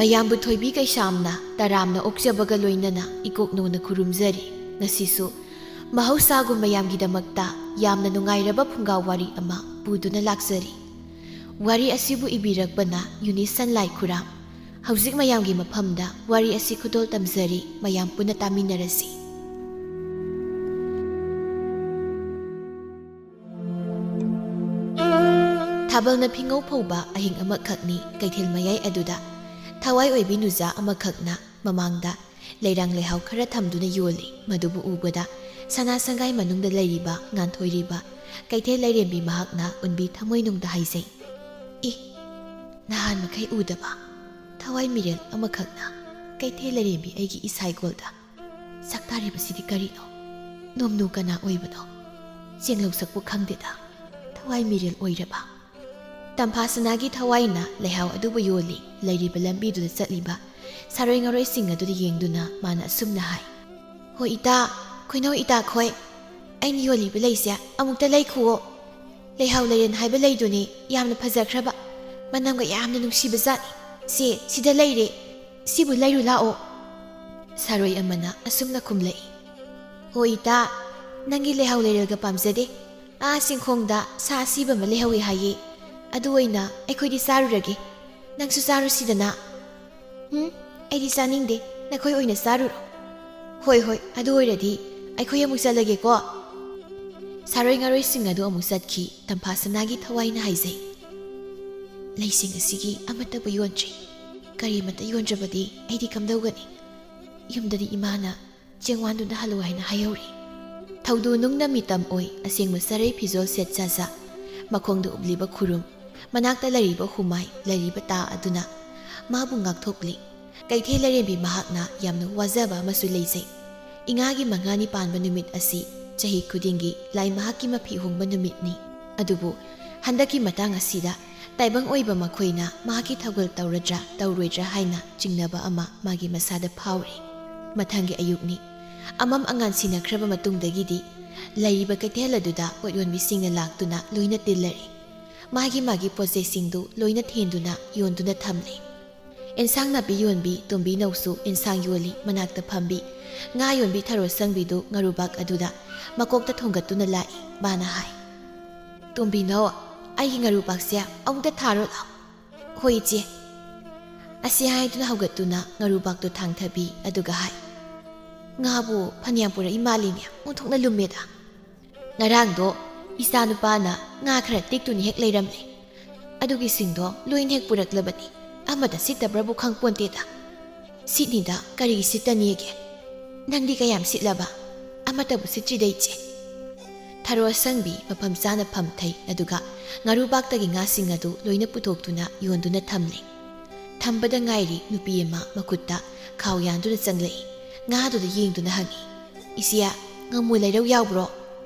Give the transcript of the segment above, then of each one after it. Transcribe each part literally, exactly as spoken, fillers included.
ꯃꯌꯥꯝꯕꯨ ꯊꯣꯏꯕꯤ ꯀꯩꯁꯥꯝꯅ ꯇꯔꯥꯝꯅ ꯑꯣꯛꯆꯕꯒ ꯂꯣꯏꯅꯅ ꯏꯀꯣꯛꯅꯧꯅ ꯈꯨꯔꯨꯝꯖꯔꯤ꯫ ꯉꯁꯤꯁꯨ ꯃꯍꯧꯁꯥꯒꯨꯝ ꯃꯌꯥꯝꯒꯤꯗꯃꯛꯇ ꯌꯥꯝꯅ ꯅꯨꯡꯉꯥꯏꯔꯕ ꯐꯨꯡꯒꯥ ꯋꯥꯔꯤ ꯑꯃ ꯄꯨꯗꯨꯅ ꯂꯥꯛꯆꯔꯤ꯫ ꯋꯥꯔꯤ ꯑꯁꯤꯕꯨ ꯏꯕꯤꯔꯛꯄꯅ ꯌꯨꯅꯤꯁꯟ ꯂꯥꯏꯈꯨꯔꯥꯝ꯫ ꯍꯧꯖꯤꯛ ꯃꯌꯥꯝꯒꯤ ꯃꯐꯝꯗ ꯋꯥꯔꯤ ꯑꯁꯤ ꯈꯨꯗꯣꯜ ꯇꯝꯖꯔꯤ, ꯃꯌꯥꯝ ꯄꯨꯟꯅ ꯇꯥꯃꯤꯟꯅꯔꯁꯤ꯫ ꯊꯥꯕꯜꯅ ꯐꯤꯉꯧ ꯐꯧꯕ ꯑꯍꯤꯡ ꯑꯃꯈꯛꯅꯤ, ꯀꯩꯊꯦꯜ ꯃꯌꯥꯏ ꯑꯗꯨꯗ ꯊꯋꯥꯏ ꯑꯣꯏꯕꯤ ꯅꯨꯖꯥ ꯑꯃꯈꯛꯅ ꯃꯃꯥꯡꯗ ꯂꯩꯔꯥꯡ ꯂꯩꯍꯥꯎ ꯈꯔ ꯊꯝꯗꯨꯅ ꯌꯣꯜꯂꯤ꯫ ꯃꯗꯨꯕꯨ ꯎꯕꯗ ꯁꯅꯥ ꯁꯪꯒꯥꯏ ꯃꯅꯨꯡꯗ ꯂꯩꯔꯤꯕ ꯉꯥꯟꯊꯣꯏꯔꯤꯕ ꯀꯩꯊꯦꯜ ꯂꯥꯏꯔꯦꯝꯕꯤ ꯃꯍꯥꯛꯅ ꯎꯟꯕꯤ ꯊꯃꯣꯏꯅꯨꯡꯗ ꯍꯥꯏꯖꯩ, "ꯏ, ꯅꯍꯥꯟ ꯃꯈꯩ ꯎꯗꯕ ꯊꯋꯥꯏ ꯃꯤꯔꯦꯜ ꯑꯃꯈꯛꯅ ꯀꯩꯊꯦꯜ ꯂꯥꯏꯔꯦꯝꯕꯤ ꯑꯩꯒꯤ ꯏꯁꯥꯏꯒꯣꯜꯗ ꯁꯛꯇꯥꯔꯤꯕꯁꯤꯗꯤ ꯀꯔꯤꯅꯣ? ꯅꯣꯝꯅꯨ ꯀꯅꯥ ꯑꯣꯏꯕꯅꯣ? ꯆꯦꯡꯂꯧ ꯁꯛꯄꯨ ꯈꯪꯗꯦꯗ, ꯊꯋꯥꯏ ꯃꯤꯔꯦꯜ ꯑꯣꯏꯔꯕ?" ꯇꯝꯐꯥ ꯁꯅꯥꯒꯤ ꯊꯋꯥꯏꯅ ꯂꯩꯍꯥꯎ ꯑꯗꯨꯕꯨ ꯌꯣꯜꯂꯤ ꯂꯩꯔꯤꯕ ꯂꯝꯕꯤꯗꯨꯗ ꯆꯠꯂꯤꯕ ꯁꯥꯔꯣꯏ ꯉꯥꯔꯣꯏꯁꯤꯡ ꯑꯗꯨꯗ ꯌꯦꯡꯗꯨꯅ ꯃꯥꯅ ꯑꯁꯨꯝꯅ ꯍꯥꯏ, "ꯍꯣ ꯏꯇꯥ, ꯈꯣꯏꯅꯧ ꯏꯇꯥꯈꯣꯏ, ꯑꯩꯅ ꯌꯣꯜꯂꯤꯕ ꯂꯩꯁꯦ ꯑꯃꯨꯛꯇ ꯂꯩꯈꯨꯑꯣ꯫ ꯂꯩꯍꯥꯎ ꯂꯩꯔꯦꯟ ꯍꯥꯏꯕ ꯂꯩꯗꯨꯅꯦ, ꯌꯥꯝꯅ ꯐꯖꯈ꯭ꯔꯕ, ꯃꯅꯝꯒ ꯌꯥꯝꯅ ꯅꯨꯡꯁꯤꯕ ꯖꯥꯠꯅꯤ꯫ ꯁꯦ, ꯁꯤꯗ ꯂꯩꯔꯦ, ꯁꯤꯕꯨ ꯂꯩꯔꯨ ꯂꯥꯛꯑꯣ꯫" ꯁꯥꯔꯣꯏ ꯑꯃꯅ ꯑꯁꯨꯝꯅ ꯈꯨꯝꯂꯛꯏ, "ꯍꯣ ꯏꯇꯥ, ꯅꯪꯒꯤ ꯂꯩꯍꯥꯎ ꯂꯩꯔꯦꯜꯒ ꯄꯥꯝꯖꯗꯦ꯫ ꯑꯥ ꯆꯤꯡꯈꯣꯡꯗ ꯁꯥ ꯑꯁꯤꯕ ꯑꯃ ꯂꯩꯍꯧꯋꯤ ꯍꯥꯏꯌꯦ, ꯑꯗꯨ ꯑꯣꯏꯅ ꯑꯩꯈꯣꯏꯗꯤ ꯆꯥꯔꯨꯔꯒꯦ꯫ ꯅꯪꯁꯨ ꯆꯥꯔꯨꯁꯤꯗꯅ꯫" "ꯎꯝ, ꯑꯩꯗꯤ ꯆꯥꯅꯤꯡꯗꯦ, ꯅꯈꯣꯏ ꯑꯣꯏꯅ ꯆꯥꯔꯨꯔꯣ꯫" "ꯍꯣꯏ ꯍꯣꯏ, ꯑꯗꯨ ꯑꯣꯏꯔꯗꯤ ꯑꯩꯈꯣꯏ ꯑꯃꯨꯛ ꯆꯠꯂꯒꯦꯀꯣ꯫" ꯁꯥꯔꯣꯏ ꯉꯥꯔꯣꯏꯁꯤꯡ ꯑꯗꯨ ꯑꯃꯨꯛ ꯆꯠꯈꯤ꯫ ꯇꯝꯐꯥ ꯁꯅꯥꯒꯤ ꯊꯋꯥꯏꯅ ꯍꯥꯏꯖꯩ, "ꯂꯩꯁꯤꯡ ꯑꯁꯤꯒꯤ ꯑꯃꯠꯇꯕꯨ ꯌꯣꯟꯗ꯭ꯔꯤ꯫ ꯀꯔꯤꯃꯠꯇ ꯌꯣꯟꯗ꯭ꯔꯕꯗꯤ ꯑꯩꯗꯤ ꯀꯝꯗꯧꯒꯅꯤ? ꯌꯨꯝꯗꯗꯤ ꯏꯃꯥꯅ ꯆꯦꯡꯋꯥꯟꯗꯨꯅ ꯍꯜꯂꯨ ꯍꯥꯏꯅ ꯍꯥꯏꯍꯧꯔꯤ꯫" ꯊꯧꯗꯨ ꯅꯨꯡꯅ ꯃꯤꯇꯝ ꯑꯣꯏ, ꯑꯁꯦꯡꯕ ꯆꯔꯩ ꯐꯤꯖꯣꯜ ꯁꯦꯠ ꯆꯥꯖ, ꯃꯈꯣꯡꯗ ꯎꯞꯂꯤꯕ ꯈꯨꯔꯨꯝ, ꯃꯅꯥꯛꯇ ꯂꯩꯔꯤꯕ ꯍꯨꯃꯥꯏ, ꯂꯩꯔꯤꯕ ꯇꯥ ꯑꯗꯨꯅ ꯃꯥꯕꯨ ꯉꯥꯛꯊꯣꯛꯂꯤ꯫ ꯀꯩꯊꯦꯜ ꯂꯥꯏꯔꯦꯝꯕꯤ ꯃꯍꯥꯛꯅ ꯌꯥꯝꯅ ꯋꯥꯖꯕ ꯑꯃꯁꯨ ꯂꯩꯖꯩ꯫ ꯏꯉꯥꯒꯤ ꯃꯉꯥꯅꯤ ꯄꯥꯟꯕ ꯅꯨꯃꯤꯠ ꯑꯁꯤ ꯆꯍꯤ ꯈꯨꯗꯤꯡꯒꯤ ꯂꯥꯏ ꯃꯍꯥꯛꯀꯤ ꯃꯐꯤ ꯍꯣꯡꯕ ꯅꯨꯃꯤꯠꯅꯤ꯫ ꯑꯗꯨꯕꯨ ꯍꯟꯗꯛꯀꯤ ꯃꯇꯥꯡ ꯑꯁꯤꯗ ꯇꯥꯏꯕꯪ ꯑꯣꯏꯕ ꯃꯈꯣꯏꯅ ꯃꯍꯥꯛꯀꯤ ꯊꯧꯒꯜ ꯇꯧꯔꯗ꯭ꯔꯥ ꯇꯧꯔꯣꯏꯗ꯭ꯔꯥ ꯍꯥꯏꯅ ꯆꯤꯡꯅꯕ ꯑꯃ ꯃꯥꯒꯤ ꯃꯁꯥꯗ ꯐꯥꯎꯔꯤ꯫ ꯃꯊꯪꯒꯤ ꯑꯌꯨꯛꯅꯤ꯫ ꯑꯃꯝ ꯑꯉꯥꯟ ꯁꯤꯟꯅꯈ꯭ꯔꯕ ꯃꯇꯨꯡꯗꯒꯤꯗꯤ ꯂꯩꯔꯤꯕ ꯀꯩꯊꯦꯜ ꯑꯗꯨꯗ ꯄꯣꯠ ꯌꯣꯟꯕꯤꯁꯤꯡꯅ ꯂꯥꯛꯇꯨꯅ ꯂꯣꯏꯅ ꯇꯤꯜꯂꯔꯦ꯫ ꯃꯥꯒꯤ ꯃꯥꯒꯤ ꯄꯣꯠ ꯆꯩꯁꯤꯡꯗꯨ ꯂꯣꯏꯅ ꯊꯦꯟꯗꯨꯅ ꯌꯣꯟꯗꯨꯅ ꯊꯝꯂꯦ꯫ ꯑꯦꯟꯁꯥꯡ ꯅꯥꯄꯤ ꯌꯣꯟꯕꯤ ꯇꯣꯝꯕꯤꯅꯧꯁꯨ ꯑꯦꯟꯁꯥꯡ ꯌꯣꯜꯂꯤ ꯃꯅꯥꯛꯇ ꯐꯝꯕꯤ ꯉꯥ ꯌꯣꯟꯕꯤ ꯊꯔꯣ ꯁꯪꯕꯤꯗꯨ ꯉꯥꯔꯨꯕꯥꯛ ꯑꯗꯨꯗ ꯃꯀꯣꯛꯇ ꯊꯣꯡꯒꯠꯇꯨꯅ ꯂꯥꯛꯏ꯫ ꯃꯥꯅ ꯍꯥꯏ, "ꯇꯣꯝꯕꯤꯅꯧ, ꯑꯩꯒꯤ ꯉꯥꯔꯨꯕꯥꯛꯁꯦ ꯑꯃꯨꯛꯇ ꯊꯥꯔꯣ ꯂꯥꯎ꯫" "ꯍꯣꯏ ꯏꯆꯦ꯫" ꯑꯁꯤ ꯍꯥꯏꯗꯨꯅ ꯍꯧꯒꯠꯇꯨꯅ ꯉꯥꯔꯨꯕꯥꯛꯇꯨ ꯊꯥꯡꯊꯕꯤ ꯑꯗꯨꯒ ꯍꯥꯏ, "ꯉꯥꯕꯨ ꯐꯅꯌꯥꯝ ꯄꯨꯔꯛꯏ ꯃꯥꯜꯂꯤꯅꯦ, ꯑꯣꯟꯊꯣꯛꯅ ꯂꯨꯝꯃꯦꯗ꯫ ꯉꯔꯥꯡꯗꯣ ꯏꯆꯥ ꯅꯨꯄꯥꯅ ꯉꯥ ꯈꯔ ꯇꯦꯛꯇꯨꯅ ꯍꯦꯛ ꯂꯩꯔꯝꯂꯦ꯫ ꯑꯗꯨꯒꯤꯁꯤꯡꯗꯣ ꯂꯣꯏꯅ ꯍꯦꯛ ꯄꯨꯔꯛꯂꯕꯅꯤ꯫ ꯑꯃꯠꯇ ꯁꯤꯠꯇꯕ꯭ꯔꯕꯨ ꯈꯪꯄꯣꯟꯇꯦꯗ꯫" "ꯁꯤꯠꯅꯤꯗ, ꯀꯔꯤꯒꯤ ꯁꯤꯠꯇꯅꯤꯒꯦ? ꯅꯪꯗꯤ ꯀꯌꯥꯝ ꯁꯤꯠꯂꯕ?" "ꯑꯃꯠꯇꯕꯨ ꯁꯤꯠꯇ꯭ꯔꯤꯗ ꯏꯆꯦ꯫" ꯊꯔꯣ ꯑꯁꯪꯕꯤ ꯃꯐꯝ ꯆꯥꯅ ꯐꯝꯊꯩ, ꯑꯗꯨꯒ ꯉꯥꯔꯨꯕꯥꯛꯇꯒꯤ ꯉꯥꯁꯤꯡ ꯑꯗꯨ ꯂꯣꯏꯅ ꯄꯨꯊꯣꯛꯇꯨꯅ ꯌꯣꯟꯗꯨꯅ ꯊꯝꯂꯦ꯫ ꯊꯝꯕꯗ ꯉꯥꯏꯔꯤ ꯅꯨꯄꯤ ꯑꯃ ꯃꯈꯨꯠꯇ ꯈꯥꯎ ꯌꯥꯟꯗꯨꯅ ꯆꯪꯂꯛꯏ꯫ ꯉꯥꯗꯨꯗ ꯌꯦꯡꯗꯨꯅ ꯍꯪꯉꯤ, "ꯏꯆꯦ, ꯉꯥꯃꯨ ꯂꯩꯔꯧ ꯌꯥꯎꯕ꯭ꯔꯣ?"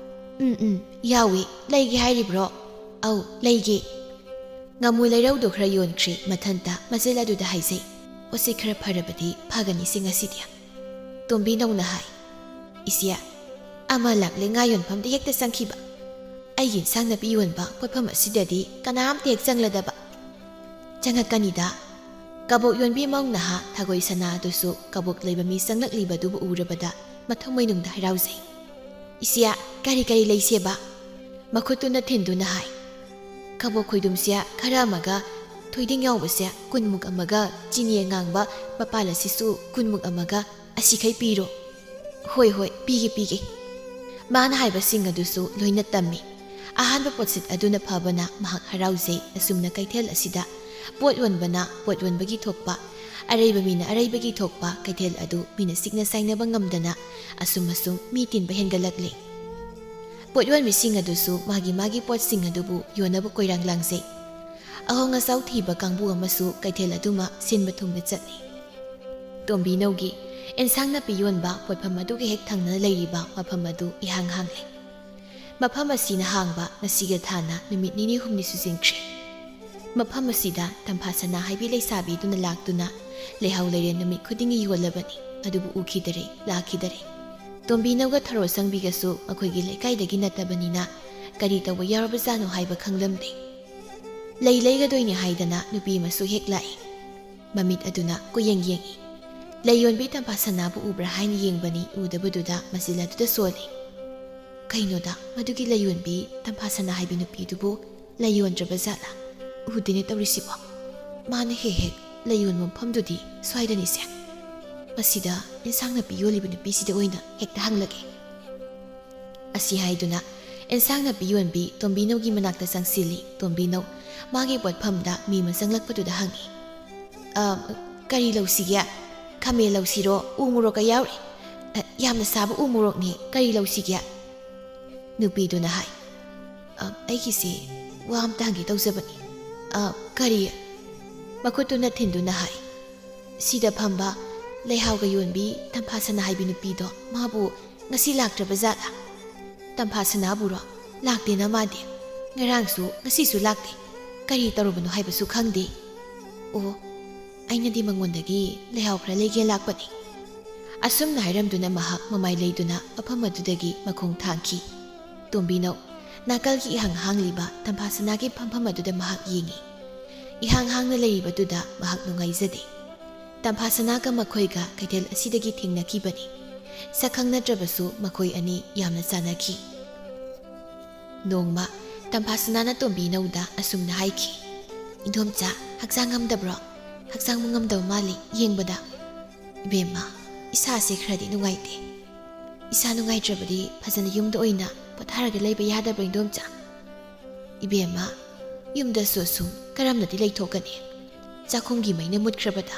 "ꯎꯝ, ꯎꯝ, ꯌꯥꯎꯏ꯫ ꯂꯩꯒꯦ ꯍꯥꯏꯔꯤꯕ꯭ꯔꯣ?" "ꯑꯧ, ꯂꯩꯒꯦ꯫" ꯉꯥꯃꯨ ꯂꯩꯔꯧꯗꯣ ꯈꯔ ꯌꯣꯟꯈ꯭ꯔꯦ꯫ ꯃꯊꯟꯇ ꯃꯆꯤꯜ ꯑꯗꯨꯗ ꯍꯥꯏꯖꯩ, "ꯄꯣꯠꯁꯤ ꯈꯔ ꯐꯔꯕꯗꯤ ꯐꯒꯅꯤꯁꯦ ꯉꯁꯤꯗꯤ꯫" ꯇꯣꯝꯕꯤꯅꯧꯅ ꯍꯥꯏ, "ꯏꯆꯦ, ꯑꯃ ꯂꯥꯛꯂꯦ ꯉꯥ ꯌꯣꯟꯐꯝꯗ ꯍꯦꯛꯇ ꯆꯪꯈꯤꯕ꯫ ꯑꯩꯒꯤ ꯏꯟꯁꯥꯡ ꯅꯥꯄꯤ ꯌꯣꯟꯕ ꯄꯣꯠꯐꯝ ꯑꯁꯤꯗꯗꯤ ꯀꯅꯥꯝꯇ ꯍꯦꯛ ꯆꯪꯂꯗꯕ꯫" "ꯆꯪꯉꯛꯀꯅꯤꯗ꯫" ꯀꯕꯣꯛ ꯌꯣꯟꯕꯤ ꯃꯧ ꯅꯍꯥ ꯊꯒꯣꯏ ꯁꯅꯥ ꯑꯗꯨꯁꯨ ꯀꯕꯣꯛ ꯂꯩꯕ ꯃꯤ ꯆꯪꯂꯛꯂꯤꯕꯗꯨꯕꯨ ꯎꯔꯕꯗ ꯃꯊꯧ ꯃꯩꯅꯨꯡꯗ ꯍꯔꯥꯎꯖꯩ꯫ "ꯏꯆꯦ, ꯀꯔꯤ ꯀꯔꯤ ꯂꯩꯁꯦꯕ?" ꯃꯈꯨꯠꯇꯨꯅ ꯊꯤꯟꯗꯨꯅ ꯍꯥꯏ, "ꯀꯕꯣꯛ ꯈꯣꯏꯗꯨꯝꯁꯦ ꯈꯔ ꯑꯃꯒ, ꯊꯣꯏꯗꯤꯡ ꯌꯥꯎꯕꯁꯦ ꯀꯨꯟꯃꯨꯛ ꯑꯃꯒ, ꯆꯤꯅꯤ ꯑꯉꯥꯡꯕ ꯃꯄꯥꯜ ꯑꯁꯤꯁꯨ ꯀꯨꯟꯃꯨꯛ ꯑꯃꯒ, ꯑꯁꯤꯈꯩ ꯄꯤꯔꯣ꯫" "ꯍꯣꯏ, ꯍꯣꯏ, ꯄꯤꯒꯦ, ꯄꯤꯒꯦ꯫" ꯃꯥꯅ ꯍꯥꯏꯕꯁꯤꯡ ꯑꯗꯨꯁꯨ ꯂꯣꯏꯅ ꯇꯝꯃꯤ꯫ ꯑꯍꯥꯟꯕ ꯄꯣꯠꯁꯤꯠ ꯑꯗꯨꯅ ꯐꯕꯅ ꯃꯍꯥꯛ ꯍꯔꯥꯎꯖꯩ꯫ ꯑꯁꯨꯝꯅ ꯀꯩꯊꯦꯜ ꯑꯁꯤꯗ ꯄꯣꯠ ꯌꯣꯟꯕꯅ ꯄꯣꯠ ꯌꯣꯟꯕꯒꯤ ꯊꯣꯛꯄ, ꯑꯔꯩꯕ ꯃꯤꯅ ꯑꯔꯩꯕꯒꯤ ꯊꯣꯛꯄ ꯀꯩꯊꯦꯜ ꯑꯗꯨ ꯃꯤꯅ ꯆꯤꯛꯅ ꯆꯥꯏꯅꯕ ꯉꯝꯗꯅ ꯑꯁꯨꯝ ꯑꯁꯨꯝ ꯃꯤ ꯇꯤꯟꯕ ꯍꯦꯟꯒꯠꯂꯛꯂꯦ꯫ ꯄꯣꯠ ꯌꯣꯟꯕꯤꯁꯤꯡ ꯑꯗꯨꯁꯨ ꯃꯥꯒꯤ ꯃꯥꯒꯤ ꯄꯣꯠꯁꯤꯡ ꯑꯗꯨꯕꯨ ꯌꯣꯟꯅꯕ ꯀꯣꯏꯔꯥꯡ ꯂꯥꯡꯖꯩ꯫ ꯑꯍꯣꯡ ꯑꯆꯥꯎ ꯊꯤꯕ ꯀꯥꯡꯕꯨ ꯑꯃꯁꯨ ꯀꯩꯊꯦꯜ ꯑꯗꯨꯃ ꯁꯤꯟꯕ ꯊꯨꯡꯅ ꯆꯠꯂꯤ꯫ ꯇꯣꯝꯕꯤꯅꯧꯒꯤ ꯑꯦꯟꯁꯥꯡ ꯅꯥꯄꯤ ꯌꯣꯟꯕ ꯄꯣꯠꯐꯝ ꯑꯗꯨꯒ ꯍꯦꯛ ꯊꯪꯅꯅ ꯂꯩꯔꯤꯕ ꯃꯐꯝ ꯑꯗꯨ ꯏꯍꯥꯡ ꯍꯥꯡꯂꯦ꯫ ꯃꯐꯝ ꯑꯁꯤꯅ ꯍꯥꯡꯕ ꯉꯁꯤꯒ ꯊꯥꯅ ꯅꯨꯃꯤꯠ ꯅꯤꯅꯤ ꯍꯨꯝꯅꯤ ꯁꯨꯖꯤꯟꯈ꯭ꯔꯦ꯫ ꯃꯐꯝ ꯑꯁꯤꯗ ꯇꯝꯐꯥ ꯁꯅꯥ ꯍꯥꯏꯕꯤ ꯂꯩꯁꯥꯕꯤꯗꯨꯅ ꯂꯥꯛꯇꯨꯅ ꯂꯩꯍꯥꯎ ꯂꯩꯔꯦꯟ ꯅꯨꯃꯤꯠ ꯈꯨꯗꯤꯡꯒꯤ ꯌꯣꯜꯂꯕꯅꯤ, ꯑꯗꯨꯕꯨ ꯎꯈꯤꯗꯔꯦ, ꯂꯥꯛꯈꯤꯗꯔꯦ꯫ ꯇꯣꯝꯕꯤꯅꯧꯒ ꯊꯔꯣ ꯁꯪꯕꯤꯒꯁꯨ ꯃꯈꯣꯏꯒꯤ ꯂꯩꯀꯥꯏꯗꯒꯤ ꯅꯠꯇꯕꯅꯤꯅ ꯀꯔꯤ ꯇꯧꯕ ꯌꯥꯎꯔꯕꯖꯥꯠꯅꯣ ꯍꯥꯏꯕ ꯈꯪꯂꯝꯗꯦ꯫ ꯂꯩ ꯂꯩꯒꯗꯣꯏꯅꯤ ꯍꯥꯏꯗꯅ ꯅꯨꯄꯤ ꯑꯃꯁꯨ ꯍꯦꯛ ꯂꯥꯛꯏ꯫ ꯃꯃꯤꯠ ꯑꯗꯨꯅ ꯀꯣꯏꯌꯦꯡ ꯌꯦꯡꯏ꯫ ꯂꯩꯌꯣꯟꯕꯤ ꯇꯝꯐꯥ ꯁꯅꯥꯕꯨ ꯎꯕ꯭ꯔꯥ ꯍꯥꯏꯅ ꯌꯦꯡꯕꯅꯤ, ꯎꯗꯕꯗꯨꯗ ꯃꯆꯤꯜ ꯑꯗꯨꯗ ꯁꯣꯜꯂꯤ꯫ ꯀꯩꯅꯣꯗ, ꯃꯗꯨꯒꯤ ꯂꯩꯌꯣꯟꯕꯤ ꯇꯝꯐꯥ ꯁꯅꯥ ꯍꯥꯏꯕꯤ ꯅꯨꯄꯤꯗꯨꯕꯨ ꯂꯩꯌꯣꯟꯗ꯭ꯔꯕ ꯖꯥꯠꯂꯥ? ꯎꯗꯦꯅꯦ ꯇꯧꯔꯤꯁꯤꯕꯣ꯫ ꯃꯥꯅ ꯍꯦꯛ ꯍꯦꯛ ꯂꯩꯌꯣꯟꯕ ꯃꯐꯝꯗꯨꯗꯤ ꯁ꯭ꯋꯥꯏꯗꯅꯤꯁꯦ꯫ ꯃꯁꯤꯗ ꯏꯟꯁꯥꯡ ꯅꯥꯄꯤ ꯌꯣꯜꯂꯤꯕ ꯅꯨꯄꯤꯁꯤꯗ ꯑꯣꯏꯅ ꯍꯦꯛꯇ ꯍꯪꯂꯒꯦ꯫ ꯑꯁꯤ ꯍꯥꯏꯗꯨꯅ ꯏꯟꯁꯥꯡ ꯅꯥꯄꯤ ꯌꯣꯟꯕꯤ ꯇꯣꯝꯕꯤꯅꯧꯒꯤ ꯃꯅꯥꯛꯇ ꯆꯪꯁꯤꯜꯂꯤ꯫ ꯇꯣꯝꯕꯤꯅꯧ ꯃꯥꯒꯤ ꯄꯣꯠꯐꯝꯗ ꯃꯤ ꯑꯃ ꯆꯪꯂꯛꯄꯗꯨꯗ ꯍꯪꯉꯤ, "ꯑ, ꯀꯔꯤ ꯂꯧꯁꯤꯒꯦ? ꯈꯥꯃꯦꯟ ꯂꯧꯁꯤꯔꯣ? ꯎ ꯃꯣꯔꯣꯛꯀ ꯌꯥꯎꯔꯤ꯫ ꯑ, ꯌꯥꯝꯅ ꯁꯥꯕ ꯎ ꯃꯣꯔꯣꯛꯅꯦ, ꯀꯔꯤ ꯂꯧꯁꯤꯒꯦ?" ꯅꯨꯄꯤꯗꯨꯅ ꯍꯥꯏ, "ꯑ, ꯑꯩꯒꯤꯁꯦ ꯋꯥ ꯑꯝꯇ ꯍꯪꯒꯦ ꯇꯧꯖꯕꯅꯤ꯫" "ꯑ, ꯀꯔꯤ?" ꯃꯈꯨꯠꯇꯨꯅ ꯊꯤꯟꯗꯨꯅ ꯍꯥꯏ, "ꯁꯤꯗ ꯐꯝꯕ ꯂꯩꯍꯥꯎꯒ ꯌꯣꯟꯕꯤ ꯇꯝꯐꯥ ꯁꯅꯥ ꯍꯥꯏꯕꯤ ꯅꯨꯄꯤꯗꯣ, ꯃꯥꯕꯨ ꯉꯁꯤ ꯂꯥꯛꯇ꯭ꯔꯕ ꯖꯥꯠꯂꯥ?" "ꯇꯝꯐꯥ ꯁꯅꯥꯕꯨꯔꯣ? ꯂꯥꯛꯇꯦꯅ ꯃꯥꯗꯤ꯫ ꯉꯔꯥꯡꯁꯨ ꯉꯁꯤꯁꯨ ꯂꯥꯛꯇꯦ꯫ ꯀꯔꯤ ꯇꯧꯔꯕꯅꯣ ꯍꯥꯏꯕꯁꯨ ꯈꯪꯗꯦ꯫" "ꯑꯣ, ꯑꯩꯅꯗꯤ ꯃꯉꯣꯟꯗꯒꯤ ꯂꯩꯍꯥꯎ ꯈꯔ ꯂꯩꯒꯦ ꯂꯥꯛꯄꯅꯤ꯫" ꯑꯁꯨꯝꯅ ꯍꯥꯏꯔꯝꯗꯨꯅ ꯃꯍꯥꯛ ꯃꯃꯥꯏ ꯂꯩꯗꯨꯅ ꯃꯐꯝ ꯑꯗꯨꯗꯒꯤ ꯃꯈꯣꯡ ꯊꯥꯡꯈꯤ꯫ ꯇꯣꯝꯕꯤꯅꯧ ꯅꯥꯀꯜꯒꯤ ꯏꯍꯥꯡ ꯍꯥꯡꯂꯤꯕ ꯇꯝꯐꯥ ꯁꯅꯥꯒꯤ ꯐꯝꯐꯝ ꯑꯗꯨꯗ ꯃꯍꯥꯛ ꯌꯦꯡꯏ꯫ ꯏꯍꯥꯡ ꯍꯥꯡꯅ ꯂꯩꯔꯤꯕꯗꯨꯗ ꯃꯍꯥꯛ ꯅꯨꯡꯉꯥꯏꯖꯗꯦ꯫ ꯇꯝꯐꯥ ꯁꯅꯥꯒ ꯃꯈꯣꯏꯒ ꯀꯩꯊꯦꯜ ꯑꯁꯤꯗꯒꯤ ꯊꯦꯡꯅꯈꯤꯕꯅꯤ꯫ ꯁꯛꯈꯪ ꯅꯠꯇ꯭ꯔꯕꯁꯨ ꯃꯈꯣꯏ ꯑꯅꯤ ꯌꯥꯝꯅ ꯆꯥꯟꯅꯈꯤ꯫ ꯅꯣꯡꯃ ꯇꯝꯐꯥ ꯁꯅꯥꯅ ꯇꯣꯝꯕꯤꯅꯧꯗ ꯑꯁꯨꯝꯅ ꯍꯥꯏꯈꯤ, "ꯏꯟꯗꯣꯝꯆꯥ, ꯍꯛꯆꯥꯡ ꯉꯝꯗꯕ꯭ꯔꯣ? ꯍꯛꯆꯥꯡꯕꯨ ꯉꯝꯗꯕ ꯃꯥꯜꯂꯤ ꯌꯦꯡꯕꯗ꯫" "ꯏꯕꯦꯝꯃ, ꯏꯁꯥꯁꯦ ꯈꯔꯗꯤ ꯅꯨꯡꯉꯥꯏꯇꯦ꯫" "ꯏꯁꯥ ꯅꯨꯡꯉꯥꯏꯇ꯭ꯔꯕꯗꯤ ꯐꯖꯅ ꯌꯨꯝꯗ ꯑꯣꯏꯅ ꯄꯣꯊꯥꯔꯒ ꯂꯩꯕ ꯌꯥꯗꯕ꯭ꯔꯣ, ꯏꯟꯗꯣꯝꯆꯥ?" "ꯏꯕꯦꯝꯃ, ꯌꯨꯝꯗꯁꯨ ꯑꯁꯨꯝ ꯀꯔꯝꯅꯗꯤ ꯂꯩꯊꯣꯛꯀꯅꯤ? ꯆꯥꯛꯈꯨꯝꯒꯤ ꯃꯩꯅ ꯃꯨꯠꯈ꯭ꯔꯕꯗ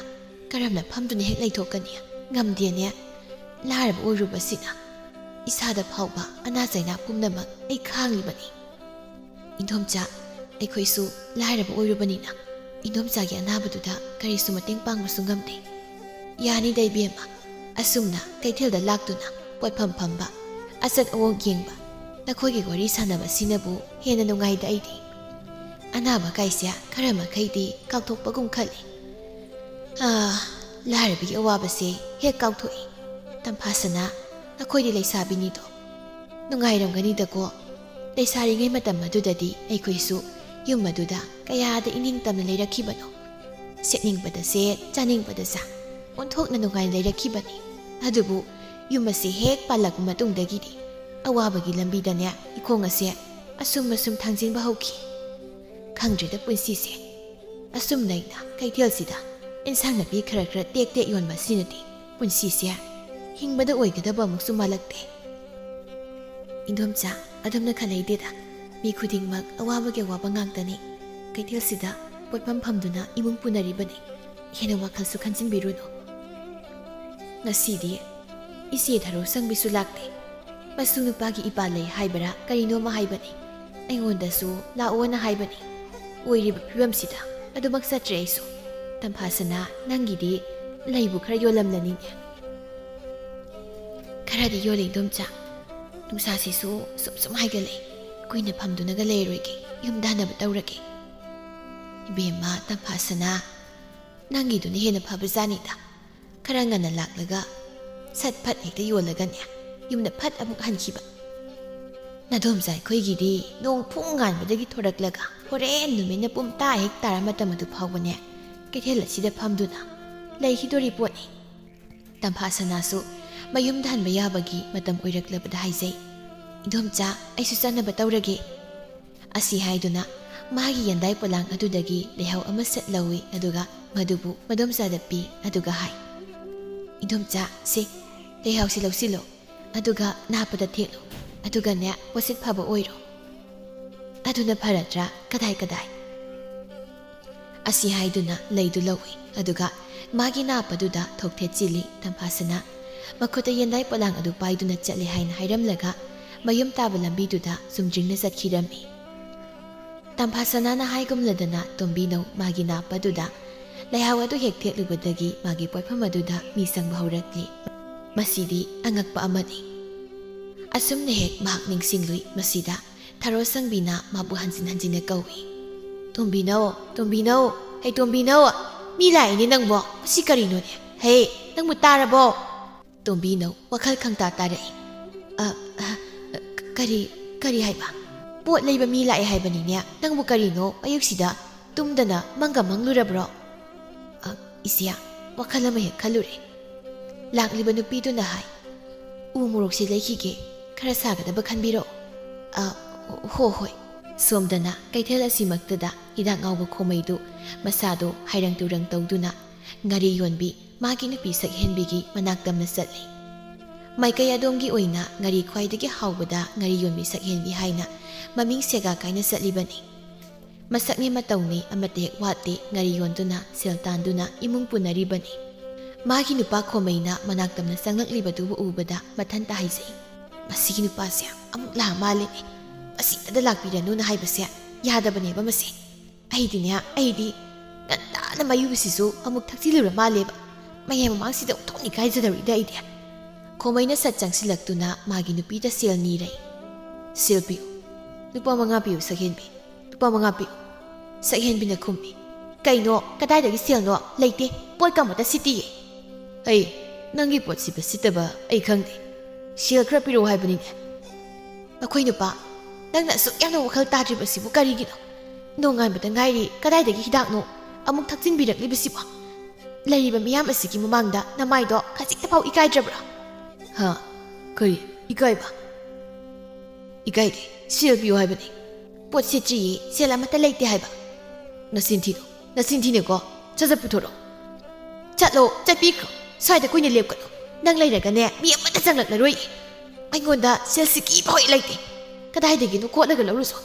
ꯀꯔꯝꯅ ꯐꯝꯗꯨꯅ ꯍꯦꯛ ꯂꯩꯊꯣꯛꯀꯅꯤ? ꯉꯝꯗꯦꯅꯦ꯫ ꯂꯥꯏꯔꯕ ꯑꯣꯏꯔꯨꯕꯁꯤꯅ ꯏꯁꯥꯗ ꯐꯥꯎꯕ ꯑꯅꯥ ꯆꯩꯅꯥ ꯄꯨꯝꯅꯃꯛ ꯑꯩ ꯈꯥꯡꯂꯤꯕꯅꯤ꯫" "ꯏꯟꯗꯣꯝꯆꯥ, ꯑꯩꯈꯣꯏꯁꯨ ꯂꯥꯏꯔꯕ ꯑꯣꯏꯔꯨꯕꯅꯤꯅ ꯏꯟꯗꯣꯝꯆꯥꯒꯤ ꯑꯅꯥꯕꯗꯨꯗ ꯀꯔꯤꯁꯨ ꯃꯇꯦꯡ ꯄꯥꯡꯕꯁꯨ ꯉꯝꯗꯦ꯫" "ꯌꯥꯅꯤꯗ ꯏꯕꯦꯝꯃ, ꯑꯁꯨꯝꯅ ꯀꯩꯊꯦꯜꯗ ꯂꯥꯛꯇꯨꯅ ꯄꯣꯠꯐꯝ ꯐꯝꯕ, ꯑꯆꯠ ꯑꯋꯣꯡ ꯌꯦꯡꯕ, ꯅꯈꯣꯏꯒꯤ ꯋꯥꯔꯤ ꯁꯥꯟꯅꯕꯁꯤꯅꯕꯨ ꯍꯦꯟꯅ ꯅꯨꯡꯉꯥꯏꯗ ꯑꯩꯗꯤ꯫ ꯑꯅꯥꯕ ꯀꯥꯏꯁꯦ ꯈꯔ ꯃꯈꯩꯗꯤ ꯀꯥꯎꯊꯣꯛꯄꯒꯨꯝ ꯈꯜꯂꯤ꯫ ꯑꯥ, ꯂꯥꯏꯔꯕꯒꯤ ꯑꯋꯥꯕꯁꯦ ꯍꯦꯛ ꯀꯥꯎꯊꯣꯛꯏ꯫ ꯇꯝꯐꯥꯁꯅꯥ, ꯅꯈꯣꯏꯗꯤ ꯂꯩꯁꯥꯕꯤꯅꯤꯗꯣ꯫ ꯅꯨꯡꯉꯥꯏꯔꯝꯒꯅꯤꯗꯀꯣ꯫ ꯂꯩꯁꯥꯔꯤꯉꯩ ꯃꯇꯝ ꯑꯗꯨꯗꯗꯤ ꯑꯩꯈꯣꯏꯁꯨ ꯌꯨꯝ ꯑꯗꯨꯗ ꯀꯌꯥꯗ ꯏꯅꯤꯡ ꯇꯝꯅ ꯂꯩꯔꯛꯈꯤꯕꯅꯣ꯫ ꯁꯦꯠꯅꯤꯡꯕꯗ ꯁꯦꯠ, ꯆꯥꯅꯤꯡꯕꯗ ꯆꯥ, ꯑꯣꯟꯊꯣꯛꯅ ꯅꯨꯡꯉꯥꯏꯅ ꯂꯩꯔꯛꯈꯤꯕꯅꯤ꯫ ꯑꯗꯨꯕꯨ ꯌꯨꯝ ꯑꯁꯤ ꯍꯦꯛ ꯄꯥꯜꯂꯛꯄ ꯃꯇꯨꯡꯗꯒꯤꯗꯤ ꯑꯋꯥꯕꯒꯤ ꯂꯝꯕꯤꯗꯅꯦ ꯏꯈꯣꯡ ꯑꯁꯦ ꯑꯁꯨꯝ ꯑꯁꯨꯝ ꯊꯥꯡꯖꯤꯟꯕ ꯍꯧꯈꯤ꯫ ꯈꯪꯗ꯭ꯔꯦꯗ ꯄꯨꯟꯁꯤꯁꯦ꯫ ꯑꯁꯨꯝꯅ ꯑꯩꯅ ꯀꯩꯊꯦꯜꯁꯤꯗ ꯏꯟꯁꯥꯡ ꯅꯥꯄꯤ ꯈꯔ ꯈꯔ ꯇꯦꯛ ꯇꯦꯛ ꯌꯣꯟꯕ ꯑꯁꯤꯅꯗꯤ ꯄꯨꯟꯁꯤꯁꯦ ꯍꯤꯡꯕꯗ ꯑꯣꯏꯒꯗꯕ ꯑꯃꯨꯛꯁꯨ ꯃꯥꯜꯂꯛꯇꯦ꯫ ꯏꯟꯗꯣꯝꯆꯥ, ꯑꯗꯨꯝꯅ ꯈꯜꯂꯩꯗꯦꯗ꯫ ꯃꯤ ꯈꯨꯗꯤꯡꯃꯛ ꯑꯋꯥꯕꯒꯤ ꯑꯋꯥꯕ ꯉꯥꯛꯇꯅꯤ꯫ ꯀꯩꯊꯦꯜꯁꯤꯗ ꯄꯣꯠꯐꯝ ꯐꯝꯗꯨꯅ ꯏꯃꯨꯡ ꯄꯨꯅꯔꯤꯕꯅꯤ꯫ ꯍꯦꯟꯅ ꯋꯥꯈꯜꯁꯨ ꯈꯟꯖꯤꯟꯕꯤꯔꯨꯅꯨ꯫ ꯉꯁꯤꯗꯤ ꯏꯆꯦ ꯊꯔꯣ ꯁꯪꯕꯤꯁꯨ ꯂꯥꯛꯇꯦ꯫ ꯃꯁꯨ ꯅꯨꯄꯥꯒꯤ ꯏꯄꯥ ꯂꯩ ꯍꯥꯏꯕꯔꯥ ꯀꯔꯤꯅꯣꯃ ꯍꯥꯏꯕꯅꯤ꯫ ꯑꯩꯉꯣꯟꯗꯁꯨ ꯂꯥꯛꯑꯣꯅ ꯍꯥꯏꯕꯅꯤ꯫ ꯑꯣꯏꯔꯤꯕ ꯐꯤꯕꯝꯁꯤꯗ ꯑꯗꯨꯃꯛ ꯆꯠꯇ꯭ꯔꯦ ꯑꯩꯁꯨ꯫ ꯇꯝꯐꯥꯁꯅꯥ, ꯅꯪꯒꯤꯗꯤ ꯂꯩꯕꯨ ꯈꯔ ꯌꯣꯜꯂꯝꯂꯅꯤꯅꯦ꯫ ꯈꯔꯗꯤ ꯌꯣꯜꯂꯦ, ꯏꯟꯗꯣꯝꯆꯥ꯫ ꯅꯨꯡꯁꯥꯁꯤꯁꯨ ꯁꯨꯝ ꯁꯨꯝ ꯍꯥꯏꯒꯠꯂꯛꯏ꯫ ꯀꯨꯏꯅ ꯐꯝꯗꯨꯅꯒ ꯂꯩꯔꯣꯏꯒꯦ, ꯌꯨꯝꯗ ꯍꯟꯅꯕ ꯇꯧꯔꯒꯦ꯫ ꯏꯕꯦꯝꯃ ꯇꯝꯐꯥꯁꯅꯥ, ꯅꯪꯒꯤꯗꯨꯅ ꯍꯦꯟꯅ ꯐꯕꯖꯥꯠꯅꯤꯗ꯫ ꯈꯔ ꯉꯟꯅ ꯂꯥꯛꯂꯒ ꯁꯠ ꯐꯠ ꯍꯦꯛꯇ ꯌꯣꯜꯂꯒꯅꯦ, ꯌꯨꯝꯗ ꯐꯠ ꯑꯃꯨꯛ ꯍꯟꯈꯤꯕ꯫ ꯅꯥꯗꯣꯝꯆꯥ ꯑꯩꯈꯣꯏꯒꯤꯗꯤ ꯅꯣꯡ ꯐꯨꯡ ꯉꯥꯟꯕꯗꯒꯤ ꯊꯣꯔꯛꯂꯒ ꯍꯣꯔꯦꯟ ꯅꯨꯃꯤꯠꯅ ꯄꯨꯝꯇꯥ ꯍꯦꯛ ꯇꯥꯔ ꯃꯇꯝ ꯑꯗꯨ ꯐꯥꯎꯕꯅꯦ, ꯀꯩꯊꯦꯜ ꯑꯁꯤꯗ ꯐꯝꯗꯨꯅ ꯂꯩꯈꯤꯗꯣꯔꯤ ꯄꯣꯠꯅꯤ꯫ ꯇꯝꯐꯥꯁꯅꯥꯁꯨ ꯃꯌꯨꯝꯗ ꯍꯟꯕ ꯌꯥꯕꯒꯤ ꯃꯇꯝ ꯑꯣꯏꯔꯛꯂꯕꯗ ꯍꯥꯏꯖꯩ, "ꯏꯟꯗꯣꯝꯆꯥ, ꯑꯩꯁꯨ ꯆꯠꯅꯕ ꯇꯧꯔꯒꯦ"꯫ ꯑꯁꯤ ꯍꯥꯏꯗꯨꯅ ꯃꯥꯒꯤ ꯌꯦꯟꯗꯥꯏ ꯄꯣꯂꯥꯡ ꯑꯗꯨꯗꯒꯤ ꯂꯩꯍꯥꯎ ꯑꯃ ꯁꯠ ꯂꯧꯏ, ꯑꯗꯨꯒ ꯃꯗꯨꯕꯨ ꯃꯗꯣꯝꯆꯥꯗ ꯄꯤ, ꯑꯗꯨꯒ ꯍꯥꯏ, "ꯏꯟꯗꯣꯝꯆꯥ, ꯁꯦ, ꯂꯩꯍꯥꯎꯁꯤ ꯂꯧꯁꯤꯜꯂꯣ, ꯑꯗꯨꯒ ꯅꯥꯞꯄꯗ ꯊꯦꯠꯂꯣ, ꯑꯗꯨꯒꯅꯦ, ꯄꯣꯠꯁꯤꯠ ꯐꯕ ꯑꯣꯏꯔꯣ"꯫ "ꯑꯗꯨꯅ ꯐꯔꯗ꯭ꯔꯥ? ꯀꯗꯥꯏ ꯀꯗꯥꯏ?" ꯑꯁꯤ ꯍꯥꯏꯗꯨꯅ ꯂꯩꯗꯨ ꯂꯧꯏ, ꯑꯗꯨꯒ ꯃꯥꯒꯤ ꯅꯥꯞꯄꯗꯨꯗ ꯊꯣꯛ ꯊꯦꯠꯆꯤꯜꯂꯤ꯫ ꯇꯝꯐꯥꯁꯅꯥ ꯃꯈꯨꯠꯇ ꯌꯦꯟꯗꯥꯏ ꯄꯣꯂꯥꯡ ꯑꯗꯨ ꯄꯥꯏꯗꯨꯅ ꯆꯠꯂꯦ ꯍꯥꯏꯅ ꯍꯥꯏꯔꯝꯂꯒ ꯃꯌꯨꯝ ꯇꯥꯕ ꯂꯝꯕꯤꯗꯨꯗ ꯆꯨꯝꯗ꯭ꯔꯤꯡꯅ ꯆꯠꯈꯤꯔꯝꯃꯤ꯫ ꯇꯝꯐꯥꯁꯅꯥꯅ ꯍꯥꯏꯒꯨꯝꯂꯗꯅ ꯇꯣꯝꯕꯤꯅꯧ ꯃꯥꯒꯤ ꯅꯥꯞꯄꯗꯨꯗ ꯂꯩꯍꯥꯎ ꯑꯗꯨ ꯍꯦꯛ ꯊꯦꯠꯂꯨꯕꯗꯒꯤ ꯃꯥꯒꯤ ꯄꯣꯠꯐꯝ ꯑꯗꯨꯗ ꯃꯤ ꯆꯪꯕ ꯍꯧꯔꯛꯂꯤ꯫ ꯃꯁꯤꯗꯤ ꯑꯉꯛꯄ ꯑꯃꯅꯤ꯫ ꯑꯁꯨꯝꯅ ꯍꯦꯛ ꯃꯍꯥꯛ ꯅꯤꯡꯁꯤꯡꯂꯨꯏ꯫ ꯃꯁꯤꯗ ꯊꯔꯣ ꯁꯪꯕꯤꯅ ꯃꯥꯕꯨ ꯍꯟꯖꯤꯟ ꯍꯟꯖꯤꯟꯅ ꯀꯧꯏ꯫ "ꯇꯣꯝꯕꯤꯅꯧ, ꯇꯣꯝꯕꯤꯅꯧ, ꯍꯩ ꯇꯣꯝꯕꯤꯅꯧ, ꯃꯤ ꯂꯥꯛꯏꯅꯦ ꯅꯪꯕꯣ, ꯃꯁꯤ ꯀꯔꯤꯅꯣꯅꯦ? ꯍꯦ, ꯅꯪꯕꯨ ꯇꯥꯔꯕꯣ?" ꯇꯣꯝꯕꯤꯅꯧ ꯋꯥꯈꯜ ꯈꯪꯇꯥ ꯇꯥꯔꯛꯏ꯫ "ꯑ, ꯑ, ꯀꯔꯤ, ꯀꯔꯤ ꯍꯥꯏꯕ? ꯄꯣꯠ ꯂꯩꯕ ꯃꯤ ꯂꯥꯛꯑꯦ ꯍꯥꯏꯕꯅꯤꯅꯦ, ꯅꯪꯕꯨ ꯀꯔꯤꯅꯣ ꯑꯌꯨꯛꯁꯤꯗ ꯇꯨꯝꯗꯅ ꯃꯪꯒ ꯃꯪꯂꯨꯔꯕ꯭ꯔꯣ?" "ꯏꯆꯦ, ꯋꯥꯈꯜ ꯑꯃ ꯍꯦꯛ ꯈꯜꯂꯨꯔꯦ꯫" ꯂꯥꯛꯂꯤꯕ ꯅꯨꯄꯤꯗꯨꯅ ꯍꯥꯏ, "ꯎ ꯃꯣꯔꯣꯛꯁꯤ ꯂꯩꯈꯤꯒꯦ, ꯈꯔ ꯁꯥꯒꯗꯕ ꯈꯟꯕꯤꯔꯛꯑꯣ꯫" "ꯑ, ꯍꯣ ꯍꯣꯏ꯫" ꯁꯣꯝꯗꯅ ꯀꯩꯊꯦꯜ ꯑꯁꯤꯃꯛꯇꯗ ꯍꯤꯗꯥꯛ ꯉꯥꯎꯕ ꯈꯣꯃꯩꯗꯨ ꯃꯁꯥꯗꯣ ꯍꯥꯏꯔꯪ ꯇꯨꯔꯪ ꯇꯧꯗꯨꯅ ꯉꯥꯔꯤ ꯌꯣꯟꯕꯤ ꯃꯥꯒꯤ ꯅꯨꯄꯤ ꯁꯛꯍꯦꯟꯕꯤꯒꯤ ꯃꯅꯥꯛ ꯇꯝꯅ ꯆꯠꯂꯤ꯫ ꯃꯥꯏꯀꯩ ꯑꯗꯣꯝꯒꯤ ꯑꯣꯏꯅ ꯉꯥꯔꯤ ꯈ꯭ꯋꯥꯏꯗꯒꯤ ꯍꯥꯎꯕꯗ ꯉꯥꯔꯤ ꯌꯣꯟꯕꯤ ꯁꯛꯍꯦꯟꯕꯤ ꯍꯥꯏꯅ ꯃꯃꯤꯡ ꯁꯦꯒꯥ ꯀꯥꯏꯅ ꯆꯠꯂꯤꯕꯅꯤ꯫ ꯃꯁꯛꯅꯦ ꯃꯇꯧꯅꯦ ꯑꯃꯠꯇ ꯍꯦꯛ ꯋꯥꯠꯇꯦ, ꯉꯥꯔꯤ ꯌꯣꯟꯗꯨꯅ ꯁꯦꯜ ꯇꯥꯟꯗꯨꯅ ꯏꯃꯨꯡ ꯄꯨꯅꯔꯤꯕꯅꯤ꯫ ꯃꯥꯒꯤ ꯅꯨꯄꯥ ꯈꯣꯃꯩꯅ ꯃꯅꯥꯛ ꯇꯝꯅ ꯆꯪꯂꯛꯂꯤꯕꯗꯨꯕꯨ ꯎꯕꯗ ꯃꯊꯟꯇ ꯍꯥꯏꯖꯩ, "ꯃꯁꯤꯒꯤ ꯅꯨꯄꯥꯁꯦ ꯑꯃꯨꯛ ꯂꯥꯛꯑ ꯃꯥꯜꯂꯦꯅꯦ꯫ ꯃꯁꯤꯗ ꯂꯥꯛꯄꯤꯔꯅꯨꯅ ꯍꯥꯏꯕꯁꯦ ꯌꯥꯗꯕꯅꯦꯕ ꯃꯁꯦ꯫ ꯑꯩꯗꯤꯅꯦ, ꯑꯩꯗꯤ ꯉꯟꯇꯥꯅ ꯃꯌꯨꯕꯁꯤꯁꯨ ꯑꯃꯨꯛ ꯊꯛꯆꯤꯜꯂꯨꯔ ꯃꯥꯜꯂꯦꯕ꯫ ꯃꯌꯥꯝ ꯃꯃꯥꯡꯁꯤꯗ ꯑꯣꯟꯊꯣꯛꯅ ꯏꯀꯥꯏꯖꯗꯧꯔꯤꯗ ꯑꯩꯗꯤ꯫" ꯈꯣꯃꯩꯅ ꯁꯠ ꯆꯪꯁꯤꯜꯂꯛꯇꯨꯅ ꯃꯥꯒꯤ ꯅꯨꯄꯤꯗ ꯁꯦꯜ ꯅꯤꯔꯩ꯫ "ꯁꯦꯜ ꯄꯤꯌꯨ꯫ ꯂꯨꯄꯥ ꯃꯉꯥ ꯄꯤꯌꯨ, ꯁꯛꯍꯦꯟꯕꯤ꯫ ꯂꯨꯄꯥ ꯃꯉꯥ ꯄꯤꯌꯨ꯫" ꯁꯛꯍꯦꯟꯕꯤꯅ ꯈꯨꯝꯃꯤ, "ꯀꯩꯅꯣ? ꯀꯗꯥꯏꯗꯒꯤ ꯁꯦꯜꯅꯣ? ꯂꯩꯇꯦ꯫ ꯄꯣꯠꯀ ꯑꯃꯠꯇ ꯁꯤꯠꯇꯤꯌꯦ꯫" "ꯑꯩ ꯅꯪꯒꯤ ꯄꯣꯠ ꯁꯤꯠꯄ ꯁꯤꯠꯇꯕ ꯑꯩ ꯈꯪꯗꯦ꯫ ꯁꯦꯜ ꯈꯔ ꯄꯤꯔꯛꯑꯣ ꯍꯥꯏꯕꯅꯤꯅꯦ꯫" "ꯑꯩꯈꯣꯏ ꯅꯨꯄꯥ, ꯅꯪꯅ ꯑꯁꯨꯛ ꯌꯥꯝꯅ ꯋꯥꯈꯜ ꯇꯥꯗ꯭ꯔꯤꯕꯁꯤꯕꯨ ꯀꯔꯤꯒꯤꯅꯣ? ꯅꯣꯡꯉꯥꯟꯕꯗ ꯉꯥꯏꯔꯤ, ꯀꯗꯥꯏꯗꯒꯤ ꯍꯤꯗꯥꯛꯅꯣ ꯑꯃꯨꯛ ꯊꯛꯆꯤꯟꯕꯤꯔꯛꯂꯤꯕꯁꯤꯕꯣ? ꯂꯩꯔꯤꯕ ꯃꯤꯌꯥꯝ ꯑꯁꯤꯒꯤ ꯃꯃꯥꯡꯗ ꯅꯃꯥꯏꯗꯣ ꯈꯖꯤꯛꯇ ꯐꯥꯎ ꯏꯀꯥꯏꯗ꯭ꯔꯕ꯭ꯔꯥ?" "ꯍꯥ? ꯀꯔꯤ? ꯏꯀꯥꯏꯕ? ꯏꯀꯥꯏꯗꯦ꯫ ꯁꯦꯜ ꯄꯤꯌꯨ ꯍꯥꯏꯕꯅꯤ꯫" "ꯄꯣꯠ ꯁꯤꯠꯇ꯭ꯔꯤꯌꯦ, ꯁꯦꯜ ꯑꯃꯠꯇ ꯂꯩꯇꯦ ꯍꯥꯏꯕ꯫" "ꯅꯆꯤꯟ ꯊꯤꯅꯨ, ꯅꯆꯤꯟ ꯊꯤꯅꯨꯀꯣ꯫ ꯁꯠ ꯁꯠ ꯄꯨꯊꯣꯔꯛꯑꯣ꯫" "ꯆꯠꯂꯣ, ꯆꯠꯄꯤꯈ꯭ꯔꯣ꯫ ꯁ꯭ꯋꯥꯏꯗ ꯀꯨꯏꯅ ꯂꯦꯞꯀꯅꯨ꯫ ꯅꯪ ꯂꯩꯔꯒꯅꯦ, ꯃꯤ ꯑꯃꯠꯇ ꯆꯪꯂꯛꯂꯔꯣꯏ꯫ ꯑꯩꯉꯣꯟꯗ ꯁꯦꯜ ꯁꯤꯀꯤ ꯐꯥꯎ ꯍꯦꯛ ꯂꯩꯇꯦ꯫ ꯀꯗꯥꯏꯗꯒꯤꯅꯣ ꯈꯣꯠꯂꯒ ꯂꯧꯔꯨꯁꯣ꯫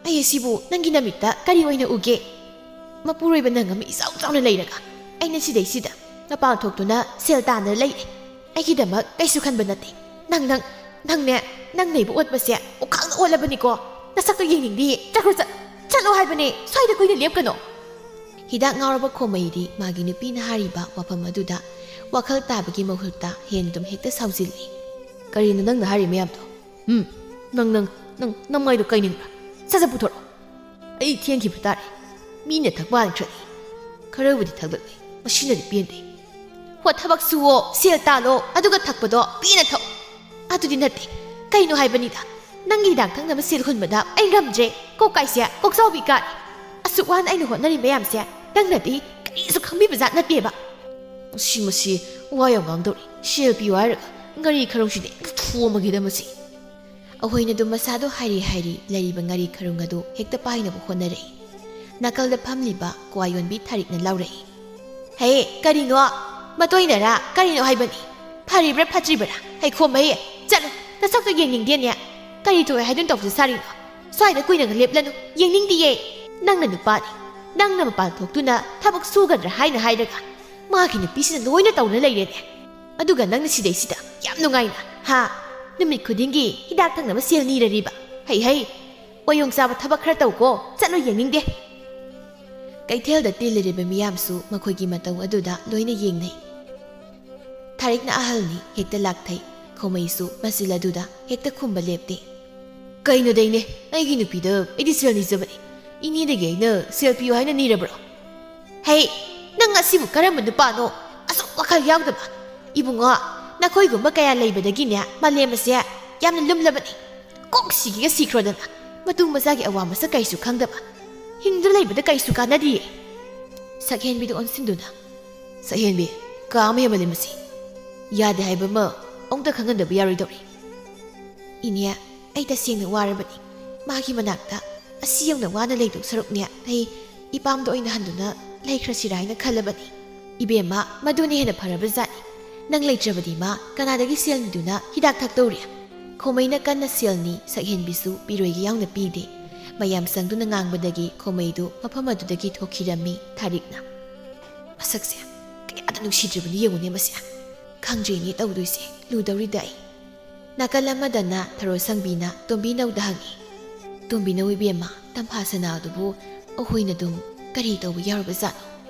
ꯑꯩ ꯑꯁꯤꯕꯨ ꯅꯪꯒꯤ ꯅꯃꯤꯠꯇ ꯀꯔꯤ ꯑꯣꯏꯅ ꯎꯒꯦ? ꯃꯄꯨꯔꯣꯏꯕ ꯅꯪ ꯑꯃ ꯏꯆꯥꯎ ꯆꯥꯎꯅ ꯂꯩꯔꯒ ꯑꯩꯅ ꯁꯤꯗꯩꯁꯤꯗ ꯃꯄꯥꯟ ꯊꯣꯛꯇꯨꯅ ꯁꯦꯜ ꯇꯥꯟꯗꯅ ꯂꯩꯔꯦ꯫ ꯑꯩꯒꯤꯗꯃꯛ ꯀꯩꯁꯨ ꯈꯟꯕ ꯅꯠꯇꯦ꯫ ꯅꯪ, ꯅꯪ, ꯅꯪꯅꯦ, ꯅꯪ ꯂꯩꯕ ꯑꯣꯠꯄꯁꯦ ꯑꯣꯈꯥꯛꯅ ꯑꯣꯠꯂꯕꯅꯤꯀꯣ꯫ ꯅꯁꯛꯇꯣ ꯌꯦꯡꯅꯤꯡꯗꯦ꯫ ꯆꯠꯈ꯭ꯔꯣ, ꯆꯠ-, ꯆꯠꯂꯣ ꯍꯥꯏꯕꯅꯦ꯫ ꯁ꯭ꯋꯥꯏꯗ ꯀꯨꯏꯅ ꯂꯦꯞꯀꯅꯣ꯫" ꯍꯤꯗꯥꯛ ꯉꯥꯎꯔꯕ ꯈꯣꯃꯩꯗꯤ ꯃꯥꯒꯤ ꯅꯨꯄꯤꯅ ꯍꯥꯏꯔꯤꯕ ꯋꯥꯐꯝ ꯑꯗꯨꯗ ꯋꯥꯈꯜ ꯇꯥꯕꯒꯤ ꯃꯍꯨꯠꯇ ꯍꯦꯟꯅ ꯑꯗꯨꯝ ꯍꯦꯛꯇ ꯁꯥꯎꯖꯤꯜꯂꯤ꯫ "ꯀꯔꯤꯅꯣ ꯅꯪꯅ ꯍꯥꯏꯔꯤ ꯃꯌꯥꯝꯗꯣ? ꯎꯝ, ꯅꯪ, ꯅꯪ, ꯅꯪ ꯅꯃꯥꯏꯗꯣ ꯀꯥꯏꯅꯤꯡꯕ꯭ꯔꯥ? ꯁꯠ ꯁꯠ ꯄꯨꯊꯣꯔꯛꯑꯣ꯫ ꯑꯩ ꯊꯦꯡꯈꯤꯕ ꯇꯥꯔꯦ꯫ ꯃꯤꯅ ꯊꯛꯄ ꯍꯥꯟꯈ꯭ꯔꯅꯤ꯫ ꯈꯔꯕꯨꯗꯤ ꯊꯛꯂꯛꯂꯦ꯫ ꯃꯁꯤꯅꯗꯤ ꯄꯦꯟꯗꯦ꯫" "ꯍꯣ, ꯊꯕꯛ ꯁꯨꯋꯣ, ꯁꯦꯜ ꯇꯥꯜꯂꯣ, ꯑꯗꯨꯒ ꯊꯛꯄꯗꯣ ꯄꯦꯟꯅ ꯊꯛꯑꯣ꯫ ꯑꯗꯨꯗꯤ ꯅꯠꯇꯦ, ꯀꯩꯅꯣ ꯍꯥꯏꯕꯅꯤꯗ꯫ ꯅꯪꯒꯤ ꯍꯤꯗꯥꯛ ꯊꯛꯅꯕ ꯁꯦꯜ ꯍꯨꯟꯕꯗ ꯑꯩ ꯉꯝꯗ꯭ꯔꯦ꯫ ꯀꯣꯛ ꯀꯥꯏꯁꯦ, ꯀꯣꯛꯆꯥꯎꯕꯤ ꯀꯥꯔꯦ꯫ ꯑꯁꯨꯛ ꯋꯥꯅ ꯑꯩꯅ ꯍꯣꯠꯅꯔꯤ ꯃꯌꯥꯝꯁꯦ ꯅꯪꯅꯗꯤ ꯀꯔꯤꯁꯨ ꯈꯪꯕꯤꯕ ꯖꯥꯠ ꯅꯠꯇꯦꯕ꯫ ꯃꯁꯤ, ꯃꯁꯤ ꯋꯥ ꯌꯥꯝ ꯉꯥꯡꯗꯧꯔꯤ꯫ ꯁꯦꯜ ꯄꯤꯌꯨ ꯍꯥꯏꯔꯒ ꯉꯥꯔꯤ ꯈꯔꯧꯁꯤꯗꯤ ꯍꯦꯛꯇ ꯊꯣꯝꯃꯒꯦꯗ ꯃꯁꯤ꯫ ꯑꯍꯣꯏꯅ ꯑꯗꯨꯝ ꯃꯁꯥꯗꯣ ꯍꯥꯏꯔꯤ ꯍꯥꯏꯔꯤ ꯂꯩꯔꯤꯕ ꯉꯥꯔꯤ ꯈꯔꯨꯡ ꯑꯗꯨ ꯍꯦꯛꯇ ꯄꯥꯏꯅꯕ ꯍꯣꯠꯅꯔꯛꯏ꯫ ꯅꯥꯀꯜꯗ ꯐꯝꯂꯤꯕ ꯀ꯭ꯋꯥ ꯌꯣꯟꯕꯤ ꯊꯥꯔꯤꯛꯅ ꯂꯥꯎꯔꯛꯏ꯫ "ꯍꯦ, ꯀꯔꯤꯅꯣ? ꯃꯇꯣꯏꯅꯔꯥ? ꯀꯔꯤꯅꯣ ꯍꯥꯏꯕꯅꯤ? ꯐꯔꯤꯕ꯭ꯔꯥ ꯐꯠꯇ꯭ꯔꯤꯕ꯭ꯔꯥ? ꯍꯩꯈꯣꯝꯕꯩ, ꯆꯠꯂꯨ, ꯅꯁꯛꯇꯣ ꯌꯦꯡꯅꯤꯡꯗꯦꯅꯦ꯫ ꯀꯔꯤ ꯇꯧꯋꯦ ꯍꯥꯏꯗꯨꯅ ꯇꯧꯁꯤ ꯁꯥꯔꯤꯅꯣ? ꯁ꯭ꯋꯥꯏꯗ ꯀꯨꯏꯅꯒ ꯂꯦꯞꯂꯅꯨ, ꯌꯦꯡꯅꯤꯡꯗꯤꯌꯦ꯫ ꯅꯪꯅ ꯅꯨꯄꯥꯅꯤ, ꯅꯪꯅ ꯃꯄꯥꯟ ꯊꯣꯛꯇꯨꯅ ꯊꯕꯛ ꯁꯨꯒꯗ꯭ꯔꯥ ꯍꯥꯏꯅ ꯍꯥꯏꯔꯒ, ꯃꯥꯒꯤ ꯅꯨꯄꯤꯁꯤꯅ ꯂꯣꯏꯅ ꯇꯧꯅ ꯂꯩꯔꯦꯅꯦ꯫ ꯑꯗꯨꯒ ꯅꯪꯅ ꯁꯤꯗꯩꯁꯤꯗ ꯌꯥꯝ ꯅꯨꯡꯉꯥꯏꯅ, ꯍꯥ? ꯅꯨꯃꯤꯠ ꯈꯨꯗꯤꯡꯒꯤ ꯍꯤꯗꯥꯛ ꯊꯛꯅꯕ ꯁꯦꯜ ꯅꯤꯔꯔꯤꯕ꯫ ꯍꯩ ꯍꯩ, ꯋꯥꯌꯣꯡ ꯆꯥꯕ ꯊꯕꯛ ꯈꯔ ꯇꯧꯀꯣ, ꯆꯠꯂꯣ, ꯌꯦꯡꯅꯤꯡꯗꯦ꯫" ꯀꯩꯊꯦꯜꯗ ꯇꯤꯜꯂꯤꯔꯤꯕ ꯃꯤꯌꯥꯝꯁꯨ ꯃꯈꯣꯏꯒꯤ ꯃꯇꯧ ꯑꯗꯨꯗ ꯂꯣꯏꯅ ꯌꯦꯡꯅꯩ꯫ ꯊꯥꯔꯤꯛꯅ ꯑꯍꯜꯅꯤ, ꯍꯦꯛꯇ ꯂꯥꯛꯊꯩ꯫ ꯈꯣꯃꯩꯁꯨ ꯃꯆꯤꯜ ꯑꯗꯨꯗ ꯍꯦꯛꯇ ꯈꯨꯝꯕ ꯂꯦꯞꯇꯦ꯫ "ꯀꯩꯅꯣꯗꯩꯅꯦ, ꯑꯩꯒꯤ ꯅꯨꯄꯤꯗ ꯑꯩꯗꯤ ꯁꯦꯜ ꯅꯤꯖꯕꯅꯤ꯫ ꯏꯅꯦꯗꯒꯤ ꯑꯩꯅ ꯁꯦꯜ ꯄꯤꯌꯨ ꯍꯥꯏꯅ ꯅꯤꯔꯕ꯭ꯔꯣ?" "ꯍꯩ, ꯅꯪ ꯑꯁꯤꯕꯨ ꯀꯔꯝꯕ ꯅꯨꯄꯥꯅꯣ? ꯑꯁꯨꯛ ꯋꯥꯈꯜ ꯌꯥꯎꯗꯕ꯫ ꯏꯕꯨꯡꯉꯣ, ꯅꯈꯣꯏꯒꯨꯝꯕ ꯀꯌꯥ ꯂꯩꯕꯗꯒꯤꯅꯦ ꯃꯥꯂꯦꯝ ꯑꯁꯦ ꯌꯥꯝꯅ ꯂꯨꯝꯂꯕꯅꯤ꯫ ꯀꯣꯛ ꯁꯤꯒꯦꯒ ꯁꯤꯈ꯭ꯔꯣꯗꯅ꯫ ꯃꯇꯨ ꯃꯆꯥꯒꯤ ꯑꯋꯥ ꯃꯁꯛ ꯀꯩꯁꯨ ꯈꯪꯗꯕ꯫ ꯍꯤꯡꯗꯨꯅ ꯂꯩꯕꯗ ꯀꯩꯁꯨ ꯀꯥꯟꯅꯗꯤꯌꯦ꯫" ꯁꯛꯍꯦꯟꯕꯤꯗ ꯑꯣꯟꯁꯤꯟꯗꯨꯅ, "ꯁꯛꯍꯦꯟꯕꯤ, ꯀꯥ ꯑꯃ ꯍꯦꯟꯃꯜꯂꯦ ꯃꯁꯤ꯫ ꯌꯥꯗꯦ ꯍꯥꯏꯕ ꯑꯃ ꯑꯃꯨꯛꯇ ꯈꯪꯍꯟꯗꯕ ꯌꯥꯔꯣꯏꯗꯧꯔꯤ꯫" "ꯏꯅꯦ, ꯑꯩ ꯇꯁꯦꯡꯅ ꯋꯥꯔꯕꯅꯤ꯫ ꯃꯥꯒꯤ ꯃꯅꯥꯛꯇ ꯑꯁꯤ ꯌꯧꯅ ꯋꯥꯅ ꯂꯩꯗꯧ ꯁꯔꯨꯛꯅꯦ, ꯑꯩ ꯏꯄꯥꯝꯗ ꯑꯣꯏꯅ ꯍꯟꯗꯨꯅ ꯂꯩꯈ꯭ꯔꯁꯤꯔꯥ ꯍꯥꯏꯅ ꯈꯜꯂꯕꯅꯤ꯫" "ꯏꯕꯦꯝꯃ, ꯃꯗꯨꯅ ꯍꯦꯟꯅ ꯐꯔꯕ ꯖꯥꯠꯅꯤ꯫ ꯅꯪ ꯂꯩꯇ꯭ꯔꯕꯗꯤ ꯃꯥ ꯀꯅꯥꯗꯒꯤ ꯁꯦꯜ ꯅꯤꯗꯨꯅ ꯍꯤꯗꯥꯛ ꯊꯛꯇꯧꯔꯤ?" ꯈꯣꯃꯩꯅ ꯀꯟꯅ ꯁꯦꯜ ꯅꯤ, ꯁꯛꯍꯦꯟꯕꯤꯁꯨ ꯄꯤꯔꯣꯏꯒꯦ ꯌꯥꯎꯅ ꯄꯤꯗꯦ꯫ ꯃꯌꯥꯝ ꯆꯪꯗꯨꯅ ꯉꯥꯡꯕꯗꯒꯤ ꯈꯣꯃꯩꯗꯨ ꯃꯐꯝ ꯑꯗꯨꯗꯒꯤ ꯊꯣꯛꯈꯤꯔꯝꯃꯤ꯫ ꯊꯥꯔꯤꯛꯅ, "ꯃꯁꯛꯁꯦ ꯀꯌꯥꯗ ꯅꯨꯡꯁꯤꯗ꯭ꯔꯤꯕꯅꯤ ꯌꯦꯡꯉꯨꯅꯦ ꯃꯁꯦ꯫ ꯈꯪꯗ꯭ꯔꯦꯅꯦ ꯇꯧꯗꯣꯏꯁꯦ, ꯂꯨꯗꯧꯔꯤꯗ ꯑꯩ꯫" ꯅꯥꯀꯜ ꯑꯃꯗꯅ ꯊꯔꯣ ꯁꯪꯕꯤꯅ ꯇꯣꯝꯕꯤꯅꯧꯗ ꯍꯪꯉꯤ꯫ "ꯇꯣꯝꯕꯤꯅꯧ ꯏꯕꯦꯝꯃ, ꯇꯝꯐꯥ ꯁꯅꯥꯗꯨꯕꯨ ꯑꯩꯈꯣꯏꯅ ꯑꯗꯨꯝ ꯀꯔꯤ ꯇꯧꯕ ꯌꯥꯎꯔꯕ ꯖꯥꯠꯅꯣ?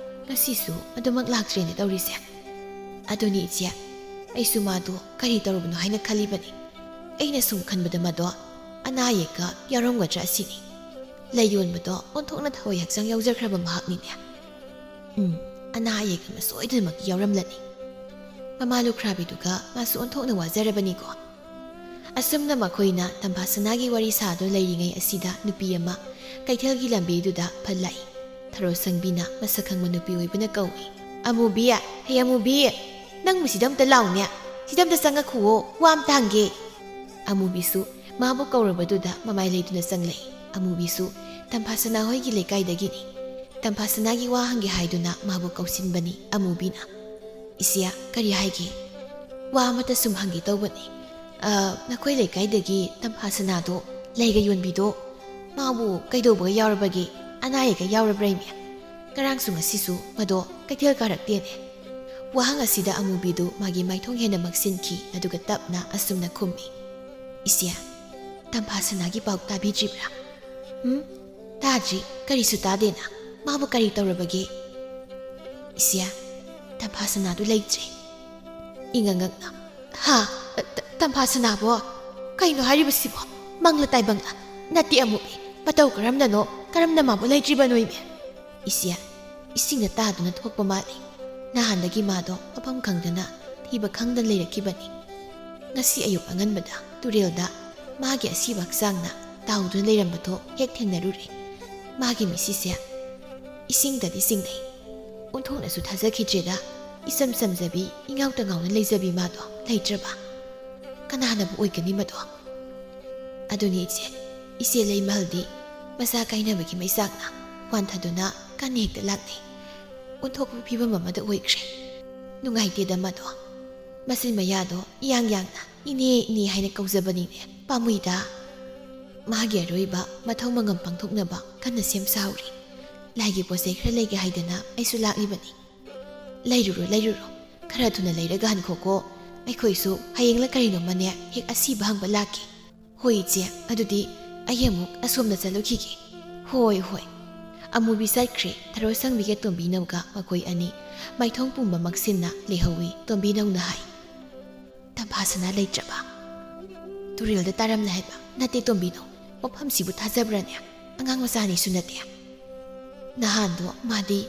ꯉꯁꯤꯁꯨ ꯑꯗꯨꯃꯛ ꯂꯥꯛꯇ꯭ꯔꯦꯅꯦ ꯇꯧꯔꯤꯁꯦ꯫" "ꯑꯗꯨꯅꯤ ꯏꯆꯦ, ꯑꯩꯁꯨ ꯃꯥꯗꯣ ꯀꯔꯤ ꯇꯧꯔꯕꯅꯣ ꯍꯥꯏꯅ ꯈꯜꯂꯤꯕꯅꯤ꯫ ꯑꯩꯅ ꯁꯨꯝ ꯈꯟꯕꯗ ꯃꯥꯗꯣ ꯑꯅꯥ ꯑꯌꯦꯛꯀ ꯌꯥꯎꯔꯝꯒꯗ꯭ꯔꯥ ꯑꯁꯤꯅꯤ꯫ ꯂꯩ ꯌꯣꯟꯕꯗꯣ ꯑꯣꯟꯊꯣꯛꯅ ꯊꯋꯥꯏ ꯍꯛꯆꯥꯡ ꯌꯥꯎꯖꯈ꯭ꯔꯕ ꯃꯍꯥꯛꯅꯤꯅꯦ꯫ ꯎꯝ, ꯑꯅꯥ ꯑꯌꯦꯛ ꯑꯃ ꯁꯣꯏꯗꯅꯃꯛꯀꯤ ꯌꯥꯎꯔꯝꯂꯅꯤ꯫ ꯃꯃꯥ ꯂꯨꯈ꯭ꯔꯥꯕꯤꯗꯨꯒ ꯃꯥꯁꯨ ꯑꯣꯟꯊꯣꯛꯅ ꯋꯥꯖꯔꯕꯅꯤꯀꯣ꯫" ꯑꯁꯨꯝꯅ ꯃꯈꯣꯏꯅ ꯇꯝꯐꯥ ꯁꯅꯥꯒꯤ ꯋꯥꯔꯤ ꯁꯥꯗꯨꯅ ꯂꯩꯔꯤꯉꯩ ꯑꯁꯤꯗ ꯅꯨꯄꯤ ꯑꯃ ꯀꯩꯊꯦꯜꯒꯤ ꯂꯝꯕꯤꯗꯨꯗ ꯐꯠ ꯂꯥꯛꯏ꯫ ꯊꯔꯣ ꯁꯪꯕꯤꯅ ꯃꯁꯛ ꯈꯪꯕ ꯅꯨꯄꯤ ꯑꯣꯏꯕꯅ ꯀꯧꯏ꯫ "ꯑꯃꯨꯕꯤ, ꯍꯩ ꯑꯃꯨꯕꯤ, ꯅꯪꯕꯨ ꯁꯤꯗ ꯑꯝꯇ ꯂꯥꯎꯅꯦ, ꯁꯤꯗ ꯑꯝꯇ ꯆꯪꯉꯛꯈꯨꯑꯣ, ꯋꯥ ꯑꯝꯇ ꯍꯪꯒꯦ꯫" ꯑꯃꯨꯕꯤꯁꯨ ꯃꯥꯕꯨ ꯀꯧꯔꯕꯗꯨꯗ ꯃꯃꯥꯏ ꯂꯩꯗꯨꯅ ꯆꯪꯂꯛꯏ꯫ ꯑꯃꯨꯕꯤꯁꯨ ꯇꯝꯐꯥꯁꯅꯥ ꯍꯣꯏꯒꯤ ꯂꯩꯀꯥꯏꯗꯒꯤꯅꯤ꯫ ꯇꯝꯐꯥꯁꯅꯥꯒꯤ ꯋꯥ ꯍꯪꯒꯦ ꯍꯥꯏꯗꯨꯅ ꯃꯥꯕꯨ ꯀꯧꯁꯤꯟꯕꯅꯤ ꯑꯃꯨꯕꯤꯅ꯫ "ꯏꯆꯦ, ꯀꯔꯤ ꯍꯥꯏꯒꯦ?" "ꯋꯥ ꯑꯃꯇ ꯁꯨꯝ ꯍꯪꯒꯦ ꯇꯧꯕꯅꯤ꯫ ꯑ, ꯅꯈꯣꯏ ꯂꯩꯀꯥꯏꯗꯒꯤ ꯇꯝꯐꯥꯁꯅꯥꯗꯣ, ꯂꯩꯒ ꯌꯣꯟꯕꯤꯗꯣ, ꯃꯥꯕꯨ ꯀꯩꯗꯧꯕꯒ ꯌꯥꯎꯔꯕꯒꯦ? ꯑꯅꯥ ꯑꯌꯦꯛꯀ ꯌꯥꯎꯔꯕ꯭ꯔꯥ ꯏꯃꯦ? ꯉꯔꯥꯡꯁꯨ ꯉꯁꯤꯁꯨ ꯃꯗꯣ ꯀꯩꯊꯦꯜ ꯀꯥꯔꯛꯇꯦꯅꯦ?" ꯋꯥꯍꯪ ꯑꯁꯤꯗ ꯑꯃꯨꯕꯤꯗꯨ ꯃꯥꯒꯤ ꯃꯥꯏꯊꯣꯡ ꯍꯦꯟꯅ ꯃꯛꯁꯤꯟꯈꯤ, ꯑꯗꯨꯒ ꯇꯞꯅ ꯑꯁꯨꯝꯅ ꯈꯨꯝꯃꯤ, "ꯏꯆꯦ, ꯇꯝꯐꯥꯁꯅꯥꯒꯤ ꯄꯥꯎ ꯇꯥꯕꯤꯗ꯭ꯔꯤꯕ꯭ꯔꯥ?" "ꯎꯝ, ꯇꯥꯗ꯭ꯔꯤ, ꯀꯔꯤꯁꯨ ꯇꯥꯗꯦꯅ꯫ ꯃꯥꯕꯨ ꯀꯔꯤ ꯇꯧꯔꯕꯒꯦ?" "ꯏꯆꯦ, ꯇꯝꯐꯥꯁꯅꯥꯗꯨ ꯂꯩꯇ꯭ꯔꯦ꯫" ꯏꯉꯛ ꯉꯛꯅ, "ꯍꯥ? ꯇ-, ꯇꯝꯐꯥꯁꯅꯥꯕꯣ? ꯀꯩꯅꯣ ꯍꯥꯏꯔꯤꯕꯁꯤꯕꯣ? ꯃꯪꯂ ꯇꯥꯏꯕꯪꯂ? ꯅꯠꯇꯦ ꯑꯃꯨꯕꯤ, ꯃꯇꯧ ꯀꯔꯝꯅꯅꯣ? ꯀꯔꯝꯅ ꯃꯥꯕꯨ ꯂꯩꯇ꯭ꯔꯤꯕꯅꯣ ꯏꯃꯦ?" "ꯏꯆꯦ, ꯏꯁꯤꯡꯗ ꯇꯥꯗꯨꯅ ꯊꯣꯛꯄ ꯃꯥꯜꯂꯤ꯫ ꯅꯍꯥꯟꯗꯒꯤ ꯃꯥꯗꯣ ꯃꯐꯝ ꯈꯪꯗꯅ, ꯊꯤꯕ ꯈꯪꯗꯅ ꯂꯩꯔꯛꯈꯤꯕꯅꯤ꯫ ꯉꯁꯤ ꯑꯌꯨꯛ ꯑꯉꯟꯕꯗ ꯇꯨꯔꯦꯜꯗ ꯃꯥꯒꯤ ꯑꯁꯤꯕ ꯍꯛꯆꯥꯡꯅ ꯇꯥꯎꯗꯨꯅ ꯂꯩꯔꯝꯕꯗꯣ ꯍꯦꯛ ꯊꯦꯡꯅꯔꯨꯔꯦ꯫ ꯃꯥꯒꯤ ꯃꯤꯠꯁꯤꯁꯦ ꯏꯁꯤꯡꯗꯗꯤ ꯆꯤꯡꯅꯩ꯫ ꯑꯣꯟꯊꯣꯛꯅꯁꯨ ꯊꯥꯖꯈꯤꯗ꯭ꯔꯦꯗ꯫ ꯏꯆꯝ ꯆꯝꯖꯕꯤ, ꯏꯉꯥꯎꯇ ꯉꯥꯎꯅ ꯂꯩꯖꯕꯤ ꯃꯥꯗꯣ ꯂꯩꯇ꯭ꯔꯕ? ꯀꯅꯥꯅꯕꯨ ꯑꯣꯏꯒꯅꯤ ꯃꯗꯣ?" "ꯑꯗꯨꯅꯤ ꯏꯆꯦ, ꯏꯆꯦ ꯂꯩꯃꯍꯜꯗꯤ ꯃꯆꯥ ꯀꯥꯏꯅꯕꯒꯤ ꯃꯩꯆꯥꯛꯅ ꯋꯥꯟꯊꯗꯨꯅ ꯀꯟꯅ ꯍꯦꯛꯇ ꯂꯥꯛꯅꯩ꯫ ꯑꯣꯟꯊꯣꯛꯄ ꯐꯤꯕꯝ ꯑꯃꯗ ꯑꯣꯏꯈ꯭ꯔꯦ꯫ ꯅꯨꯡꯉꯥꯏꯇꯦꯗ ꯃꯗꯣ꯫ ꯃꯆꯤꯟ ꯃꯌꯥꯗꯣ ꯏꯌꯥꯡ ꯌꯥꯡꯅ ꯏꯅꯦ, ꯏꯅꯦ ꯍꯥꯏꯅ ꯀꯧꯖꯕꯅꯤꯅꯦ꯫ ꯄꯥꯝꯃꯨꯏꯗ꯫ ꯃꯥꯒꯤ ꯑꯔꯣꯏꯕ ꯃꯊꯧ ꯃꯉꯝ ꯄꯥꯡꯊꯣꯛꯅꯕ ꯀꯟꯅ ꯁꯦꯝ ꯁꯥꯍꯧꯔꯤ꯫ ꯂꯥꯏꯒꯤ ꯄꯣꯠ ꯆꯩ ꯈꯔ ꯂꯩꯒꯦ ꯍꯥꯏꯗꯅ ꯑꯩꯁꯨ ꯂꯥꯛꯂꯤꯕꯅꯤ꯫" "ꯂꯩꯔꯨꯔꯣ, ꯂꯩꯔꯨꯔꯣ꯫ ꯈꯔ ꯊꯨꯅ ꯂꯩꯔꯒ ꯍꯟꯈꯣꯀꯣ꯫ ꯑꯩꯈꯣꯏꯁꯨ ꯍꯌꯦꯡꯂ ꯀꯔꯤꯅꯣꯃꯅꯦ ꯍꯦꯛ ꯑꯁꯤꯕ ꯍꯪꯕ ꯂꯥꯛꯀꯦ꯫" "ꯍꯣꯏ ꯏꯆꯦ, ꯑꯗꯨꯗꯤ ꯑꯩ ꯑꯃꯨꯛ ꯑꯁꯣꯝꯗ ꯆꯠꯂꯨꯈꯤꯒꯦ꯫" "ꯍꯣꯏ, ꯍꯣꯏ꯫" ꯑꯃꯨꯕꯤ ꯆꯠꯈ꯭ꯔꯦ꯫ ꯊꯔꯣ ꯁꯪꯕꯤꯒ ꯇꯣꯝꯕꯤꯅꯧꯒ ꯃꯈꯣꯏ ꯑꯅꯤ ꯃꯥꯏꯊꯣꯡ ꯄꯨꯝꯕ ꯃꯛꯁꯤꯟꯅ ꯂꯩꯍꯧꯏ꯫ ꯇꯣꯝꯕꯤꯅꯧꯅ ꯍꯥꯏ, "ꯇꯝꯐꯥꯁꯅꯥ ꯂꯩꯇ꯭ꯔꯕ? ꯇꯨꯔꯦꯜꯗ ꯇꯥꯔꯝꯂꯦ ꯍꯥꯏꯕ ꯅꯠꯇꯦ ꯇꯣꯝꯕꯤꯅꯧ꯫ ꯃꯐꯝꯁꯤꯕꯨ ꯊꯥꯖꯕ꯭ꯔꯅꯦ? ꯑꯉꯥꯡ ꯃꯆꯥꯅꯤꯁꯨ ꯅꯠꯇꯦ꯫ ꯅꯍꯥꯟꯗꯣ ꯃꯥꯗꯤ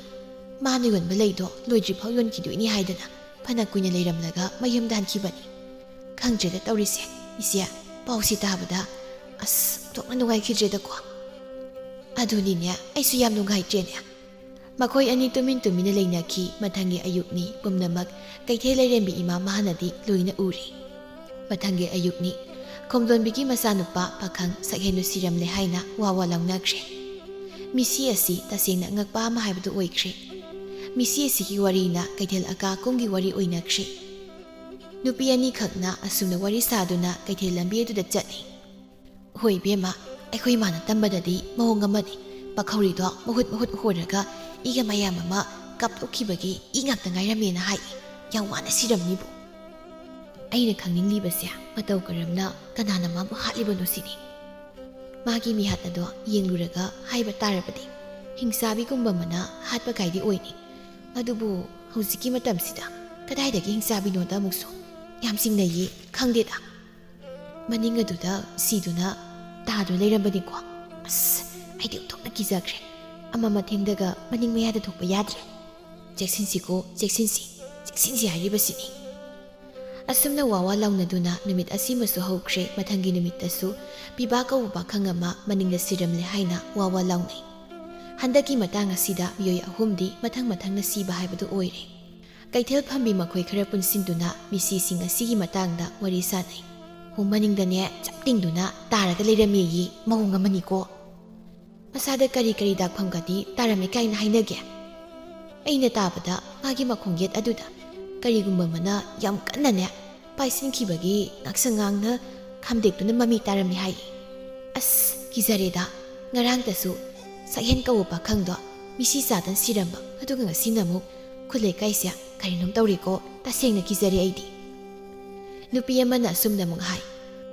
ꯃꯥꯅ ꯌꯣꯟꯕ ꯂꯩꯗꯣ ꯂꯣꯏꯗ꯭ꯔꯤꯐꯥꯎ ꯌꯣꯟꯈꯤꯗꯣꯏꯅꯤ ꯍꯥꯏꯗꯅ ꯐꯅ ꯀꯨꯏꯅ ꯂꯩꯔꯝꯂꯒ ꯃꯌꯨꯝꯗ ꯍꯟꯈꯤꯕꯅꯤ꯫ ꯈꯪꯗ꯭ꯔꯦꯗ ꯇꯧꯔꯤꯁꯦ꯫ ꯏꯆꯦ, ꯄꯥꯎꯁꯤ ꯇꯥꯕꯗ ꯑꯁ ꯑꯣꯟꯊꯣꯛꯅ ꯅꯨꯡꯉꯥꯏꯈꯤꯗ꯭ꯔꯦꯗꯀꯣ꯫" ꯑꯗꯨꯅꯤꯅꯦ, ꯑꯩꯁꯨ ꯌꯥꯝ ꯅꯨꯡꯉꯥꯏꯇ꯭ꯔꯦꯅꯦ꯫ ꯃꯈꯣꯏ ꯑꯅꯤ ꯇꯨꯃꯤꯟ ꯇꯨꯃꯤꯟꯅ ꯂꯩꯅꯈꯤ꯫ ꯃꯊꯪꯒꯤ ꯑꯌꯨꯛꯅꯤ꯫ ꯄꯨꯝꯅꯃꯛ ꯀꯩꯊꯦꯜ ꯂꯥꯏꯔꯦꯝꯕꯤ ꯏꯃꯥ ꯃꯍꯥꯅꯗꯤ ꯂꯣꯏꯅ ꯎꯔꯦ꯫ ꯃꯊꯪꯒꯤ ꯑꯌꯨꯛꯅꯤ꯫ ꯈꯣꯝꯂꯣꯟꯕꯤꯒꯤ ꯃꯆꯥꯅꯨꯄꯥ ꯄꯥꯈꯪ ꯁꯛꯍꯦꯟꯗꯨ ꯁꯤꯔꯝꯂꯦ ꯍꯥꯏꯅ ꯋꯥ ꯋꯥ ꯂꯥꯎꯅꯈ꯭ꯔꯦ꯫ ꯃꯤꯁꯤ ꯑꯁꯤ ꯇꯁꯦꯡꯅ ꯑꯉꯛꯄ ꯑꯃ ꯍꯥꯏꯕꯗꯨ ꯑꯣꯏꯈ꯭ꯔꯦ꯫ ꯃꯤꯁꯤ ꯑꯁꯤꯒꯤ ꯋꯥꯔꯤꯅ ꯀꯩꯊꯦꯜ ꯑꯀꯥ ꯑꯀꯨꯝꯒꯤ ꯋꯥꯔꯤ ꯑꯣꯏꯅꯈ꯭ꯔꯦ꯫ ꯅꯨꯄꯤ ꯑꯅꯤꯈꯛꯅ ꯑꯁꯨꯝꯅ ꯋꯥꯔꯤ ꯁꯥꯗꯨꯅ ꯀꯩꯊꯦꯜ ꯂꯝꯕꯤ ꯑꯗꯨꯗ ꯆꯠꯂꯤ꯫ ꯍꯣꯏ ꯏꯕꯦꯝꯃ, ꯑꯩꯈꯣꯏ ꯏꯃꯥꯅ ꯇꯝꯕꯗꯗꯤ ꯃꯑꯣꯡ ꯑꯃꯅꯤ꯫ ꯄꯥꯈꯧꯔꯤꯗꯣ ꯃꯍꯨꯠ ꯃꯍꯨꯠ ꯍꯣꯔꯒ ꯏꯒ ꯃꯌꯥꯝ ꯑꯃ ꯀꯥꯞꯊꯣꯛꯈꯤꯕꯒꯤ ꯏ ꯉꯥꯛꯇ ꯉꯥꯏꯔꯝꯃꯦꯅ ꯍꯥꯏ꯫ ꯌꯥꯝ ꯋꯥꯅ ꯁꯤꯔꯝꯅꯤꯕꯨ꯫ ꯑꯩꯅ ꯈꯪꯅꯤꯡꯂꯤꯕꯁꯦ, ꯃꯇꯧ ꯀꯔꯝꯅ ꯀꯅꯥꯅ ꯃꯥꯕꯨ ꯍꯥꯠꯂꯤꯕꯅꯣ ꯁꯤꯅꯤ꯫ ꯃꯥꯒꯤ ꯃꯤꯍꯥꯠ ꯑꯗꯣ ꯌꯦꯡꯂꯨꯔꯒ ꯍꯥꯏꯕ ꯇꯥꯔꯕꯗꯤ ꯍꯤꯡꯆꯥꯕꯤꯒꯨꯝꯕ ꯑꯃꯅ ꯍꯥꯠꯄ ꯀꯥꯏꯗꯤ ꯑꯣꯏꯅꯤ꯫ ꯑꯗꯨꯕꯨ ꯍꯧꯖꯤꯛꯀꯤ ꯃꯇꯝꯁꯤꯗ ꯀꯗꯥꯏꯗꯒꯤ ꯍꯤꯡꯆꯥꯕꯤꯅꯣꯗ ꯑꯃꯨꯛꯁꯨ ꯌꯥꯝ ꯆꯤꯡꯅꯩꯌꯦ꯫ ꯈꯪꯗꯦꯗ꯫ ꯃꯅꯤꯡ ꯑꯗꯨꯗ ꯁꯤꯗꯨꯅ ꯇꯥꯗꯨꯅ ꯂꯩꯔꯝꯕꯅꯤꯀꯣ꯫ ꯑꯁ, ꯑꯩꯗꯤ ꯑꯣꯟꯊꯣꯛꯅ ꯀꯤꯖꯈ꯭ꯔꯦ꯫ ꯑꯃ ꯃꯊꯦꯡꯗꯒ ꯃꯅꯤꯡ ꯃꯌꯥꯗ ꯊꯣꯛꯄ ꯌꯥꯗ꯭ꯔꯦ꯫ ꯆꯦꯛꯁꯤꯟꯁꯤꯀꯣ, ꯆꯦꯛꯁꯤꯟꯁꯤ, ꯆꯦꯛꯁꯤꯟꯁꯤ ꯍꯥꯏꯔꯤꯕꯁꯤꯅꯤ꯫ ꯑꯁꯨꯝꯅ ꯋꯥ ꯋꯥ ꯂꯥꯎꯅꯗꯨꯅ ꯅꯨꯃꯤꯠ ꯑꯁꯤꯃꯁꯨ ꯍꯧꯈ꯭ꯔꯦ꯫ ꯃꯊꯪꯒꯤ ꯅꯨꯃꯤꯠꯇꯁꯨ ꯄꯤꯕꯥ ꯀꯧꯕ ꯄꯥꯈꯪ ꯑꯃ ꯃꯅꯤꯡꯗ ꯁꯤꯔꯝꯂꯦ ꯍꯥꯏꯅ ꯋꯥ ꯋꯥ ꯂꯥꯎꯅꯩ꯫ ꯍꯟꯗꯛꯀꯤ ꯃꯇꯥꯡ ꯑꯁꯤꯗ ꯃꯤꯑꯣꯏ ꯑꯍꯨꯝꯗꯤ ꯃꯊꯪ ꯃꯊꯪꯅ ꯁꯤꯕ ꯍꯥꯏꯕꯗꯨ ꯑꯣꯏꯔꯦ꯫ ꯀꯩꯊꯦꯜ ꯐꯝꯕꯤ ꯃꯈꯣꯏ ꯈꯔ ꯄꯨꯟꯁꯤꯟꯗꯨꯅ ꯃꯤꯁꯤꯁꯤꯡ ꯑꯁꯤꯒꯤ ꯃꯇꯥꯡꯗ ꯋꯥꯔꯤ ꯁꯥꯅꯩ꯫ ꯍꯣ, ꯃꯅꯤꯡꯗꯅꯦ ꯆꯞ ꯇꯤꯡꯗꯨꯅ ꯇꯥꯔꯒ ꯂꯩꯔꯝꯃꯦꯌꯦ, ꯃꯑꯣꯡ ꯑꯃꯅꯤꯀꯣ꯫ ꯃꯁꯥꯗ ꯀꯔꯤ ꯀꯔꯤ ꯗꯥꯛꯐꯝꯒꯗꯤ ꯇꯥꯔꯝꯃꯤ ꯀꯥꯏꯅ ꯍꯥꯏꯅꯒꯦ? ꯑꯩꯅ ꯇꯥꯕꯗ ꯃꯥꯒꯤ ꯃꯈꯣꯡ ꯌꯦꯠ ꯑꯗꯨꯗ ꯀꯔꯤꯒꯨꯝꯕ ꯑꯃꯅ ꯌꯥꯝ ꯀꯟꯅꯅꯦ ꯄꯥꯏꯁꯤꯟꯈꯤꯕꯒꯤ ꯉꯥꯛꯁꯪ ꯉꯥꯡꯅ ꯈꯥꯝꯗꯦꯛꯇꯨꯅ ꯃꯃꯤ ꯇꯥꯔꯝꯃꯤ ꯍꯥꯏ꯫ ꯑꯁ, ꯀꯤꯖꯔꯦꯗ꯫ ꯉꯔꯥꯡꯇꯁꯨ ꯁꯛꯍꯦꯟ ꯀꯧꯕ ꯄꯥꯈꯪꯗꯣ ꯃꯤꯁꯤ ꯆꯥꯗꯅ ꯁꯤꯔꯝꯕ, ꯑꯗꯨꯒ ꯉꯁꯤꯅ ꯑꯃꯨꯛ ꯈꯨꯜ ꯂꯩꯀꯥꯏꯁꯦ ꯀꯔꯤꯅꯣꯝ ꯇꯧꯔꯦꯀꯣ꯫ ꯇꯁꯦꯡꯅ ꯀꯤꯖꯔꯦ ꯑꯩꯗꯤ꯫ ꯅꯨꯄꯤ ꯑꯃꯅ ꯑꯁꯨꯝꯅ ꯑꯃꯨꯛ ꯍꯥꯏ,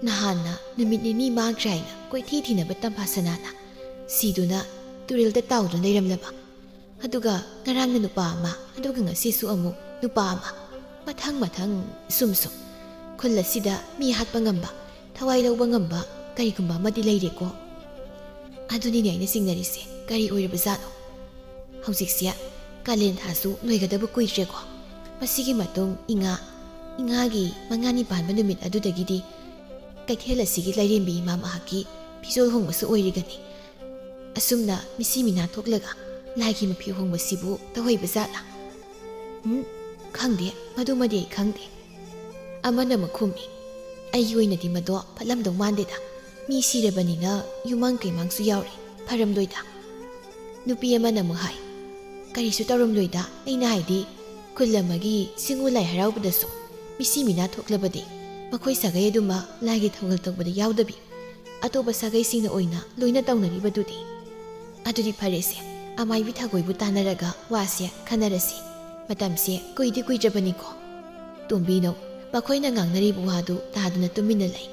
ꯅꯍꯥꯟꯅ ꯅꯨꯃꯤꯠ ꯅꯤꯅꯤ ꯃꯥꯡꯈ꯭ꯔꯦ ꯍꯥꯏꯅ ꯀꯣꯏꯊꯤ ꯊꯤꯅꯕ ꯇꯝꯐꯥ ꯁꯅꯥꯅ ꯁꯤꯗꯨꯅ ꯇꯨꯔꯦꯜꯗ ꯇꯥꯎꯗꯨꯅ ꯂꯩꯔꯝꯂꯕ꯫ ꯑꯗꯨꯒ ꯉꯔꯥꯡꯅ ꯅꯨꯄꯥ ꯑꯃ, ꯑꯗꯨꯒ ꯉꯁꯤꯁꯨ ꯑꯃꯨꯛ ꯅꯨꯄꯥ ꯑꯃ꯫ ꯃꯊꯪ ꯃꯊꯪ ꯁꯨꯝ ꯁꯨꯝ꯫ ꯈꯨꯜ ꯑꯁꯤꯗ ꯃꯤ ꯍꯥꯠꯄ ꯉꯝꯕ, ꯊꯋꯥꯏ ꯂꯧꯕ ꯉꯝꯕ ꯀꯔꯤꯒꯨꯝꯕ ꯑꯃꯗꯤ ꯂꯩꯔꯦꯀꯣ꯫ ꯑꯗꯨꯅꯤꯅꯦ ꯑꯩꯅ ꯆꯤꯡꯅꯔꯤꯁꯦ, ꯀꯔꯤ ꯑꯣꯏꯔꯕꯖꯥꯠꯅꯣ? ꯍꯧꯖꯤꯛꯁꯦ ꯀꯥꯂꯦꯟ ꯊꯥꯁꯨ ꯂꯣꯏꯒꯗꯕ ꯀꯨꯏꯗ꯭ꯔꯦꯀꯣ꯫ ꯃꯁꯤꯒꯤ ꯃꯇꯨꯡ ꯏꯉꯥ, ꯏꯉꯥꯒꯤ ꯃꯉꯥꯅꯤ ꯄꯥꯟꯕ ꯅꯨꯃꯤꯠ ꯑꯗꯨꯗꯒꯤꯗꯤ ꯀꯩꯊꯦꯜ ꯑꯁꯤꯒꯤ ꯂꯥꯏꯔꯦꯝꯕꯤ ꯏꯃꯥ ꯃꯍꯥꯛꯀꯤ ꯐꯤꯖꯣꯜ ꯍꯣꯡꯕꯁꯨ ꯑꯣꯏꯔꯤꯒꯅꯤ꯫ ꯑꯁꯨꯝꯅ ꯃꯤꯁꯤ ꯃꯤꯅꯥ ꯊꯣꯛꯂꯒ ꯂꯥꯏꯒꯤ ꯃꯐꯤ ꯍꯣꯡꯕꯁꯤꯕꯨ ꯇꯧꯍꯩꯕ ꯖꯥꯠꯂꯥ? ꯎꯝ, ꯈꯪꯗꯦ, ꯃꯗꯨꯃꯗꯤ ꯑꯩ ꯈꯪꯗꯦ꯫ ꯑꯃꯅ ꯑꯃꯨꯛ ꯈꯨꯝꯃꯤ, "ꯑꯩꯒꯤ ꯑꯣꯏꯅꯗꯤ ꯃꯗꯣ ꯐꯠꯂꯝꯗꯧ ꯃꯥꯟꯗꯦꯗ꯫ ꯃꯤ ꯁꯤꯔꯕꯅꯤꯅ ꯌꯨꯝꯃꯥꯡ ꯀꯩꯃꯥꯡꯁꯨ ꯌꯥꯎꯔꯦ, ꯐꯔꯝꯂꯣꯏꯗ꯫" ꯅꯨꯄꯤ ꯑꯃꯅ ꯑꯃꯨꯛ ꯍꯥꯏ, "ꯀꯔꯤꯁꯨ ꯇꯧꯔꯝꯂꯣꯏꯗ, ꯑꯩꯅ ꯍꯥꯏꯗꯤ ꯈꯨꯜ ꯑꯃꯒꯤ ꯁꯤꯡꯎ ꯂꯥꯏ ꯍꯔꯥꯎꯕꯗꯁꯨ ꯃꯤꯁꯤ ꯃꯤꯅꯥ ꯊꯣꯛꯂꯕꯗꯤ ꯃꯈꯣꯏ ꯁꯥꯒꯩ ꯑꯗꯨꯃ ꯂꯥꯏꯒꯤ ꯊꯧꯒꯜ ꯇꯧꯕꯗ ꯌꯥꯎꯗꯕꯤ ꯑꯇꯣꯞꯄ ꯁꯥꯒꯩꯁꯤꯡꯅ ꯑꯣꯏꯅ ꯂꯣꯏꯅ ꯇꯧꯅꯔꯤꯕꯗꯨꯗꯤ꯫ ꯑꯗꯨꯗꯤ ꯐꯔꯦꯁꯦ, ꯑꯃꯥꯏꯕꯤ ꯊꯥꯒꯣꯏꯕꯨ ꯇꯥꯟꯅꯔꯒ ꯋꯥꯁꯦ ꯈꯟꯅꯔꯁꯤ꯫ ꯃꯇꯝꯁꯦ ꯀꯨꯏꯗꯤ ꯀꯨꯏꯗ꯭ꯔꯕꯅꯤꯀꯣ꯫" ꯇꯣꯝꯕꯤꯅꯧ ꯃꯈꯣꯏꯅ ꯉꯥꯡꯅꯔꯤꯕ ꯋꯥꯗꯨ ꯇꯥꯗꯨꯅ ꯇꯨꯃꯤꯟꯅ ꯂꯩ꯫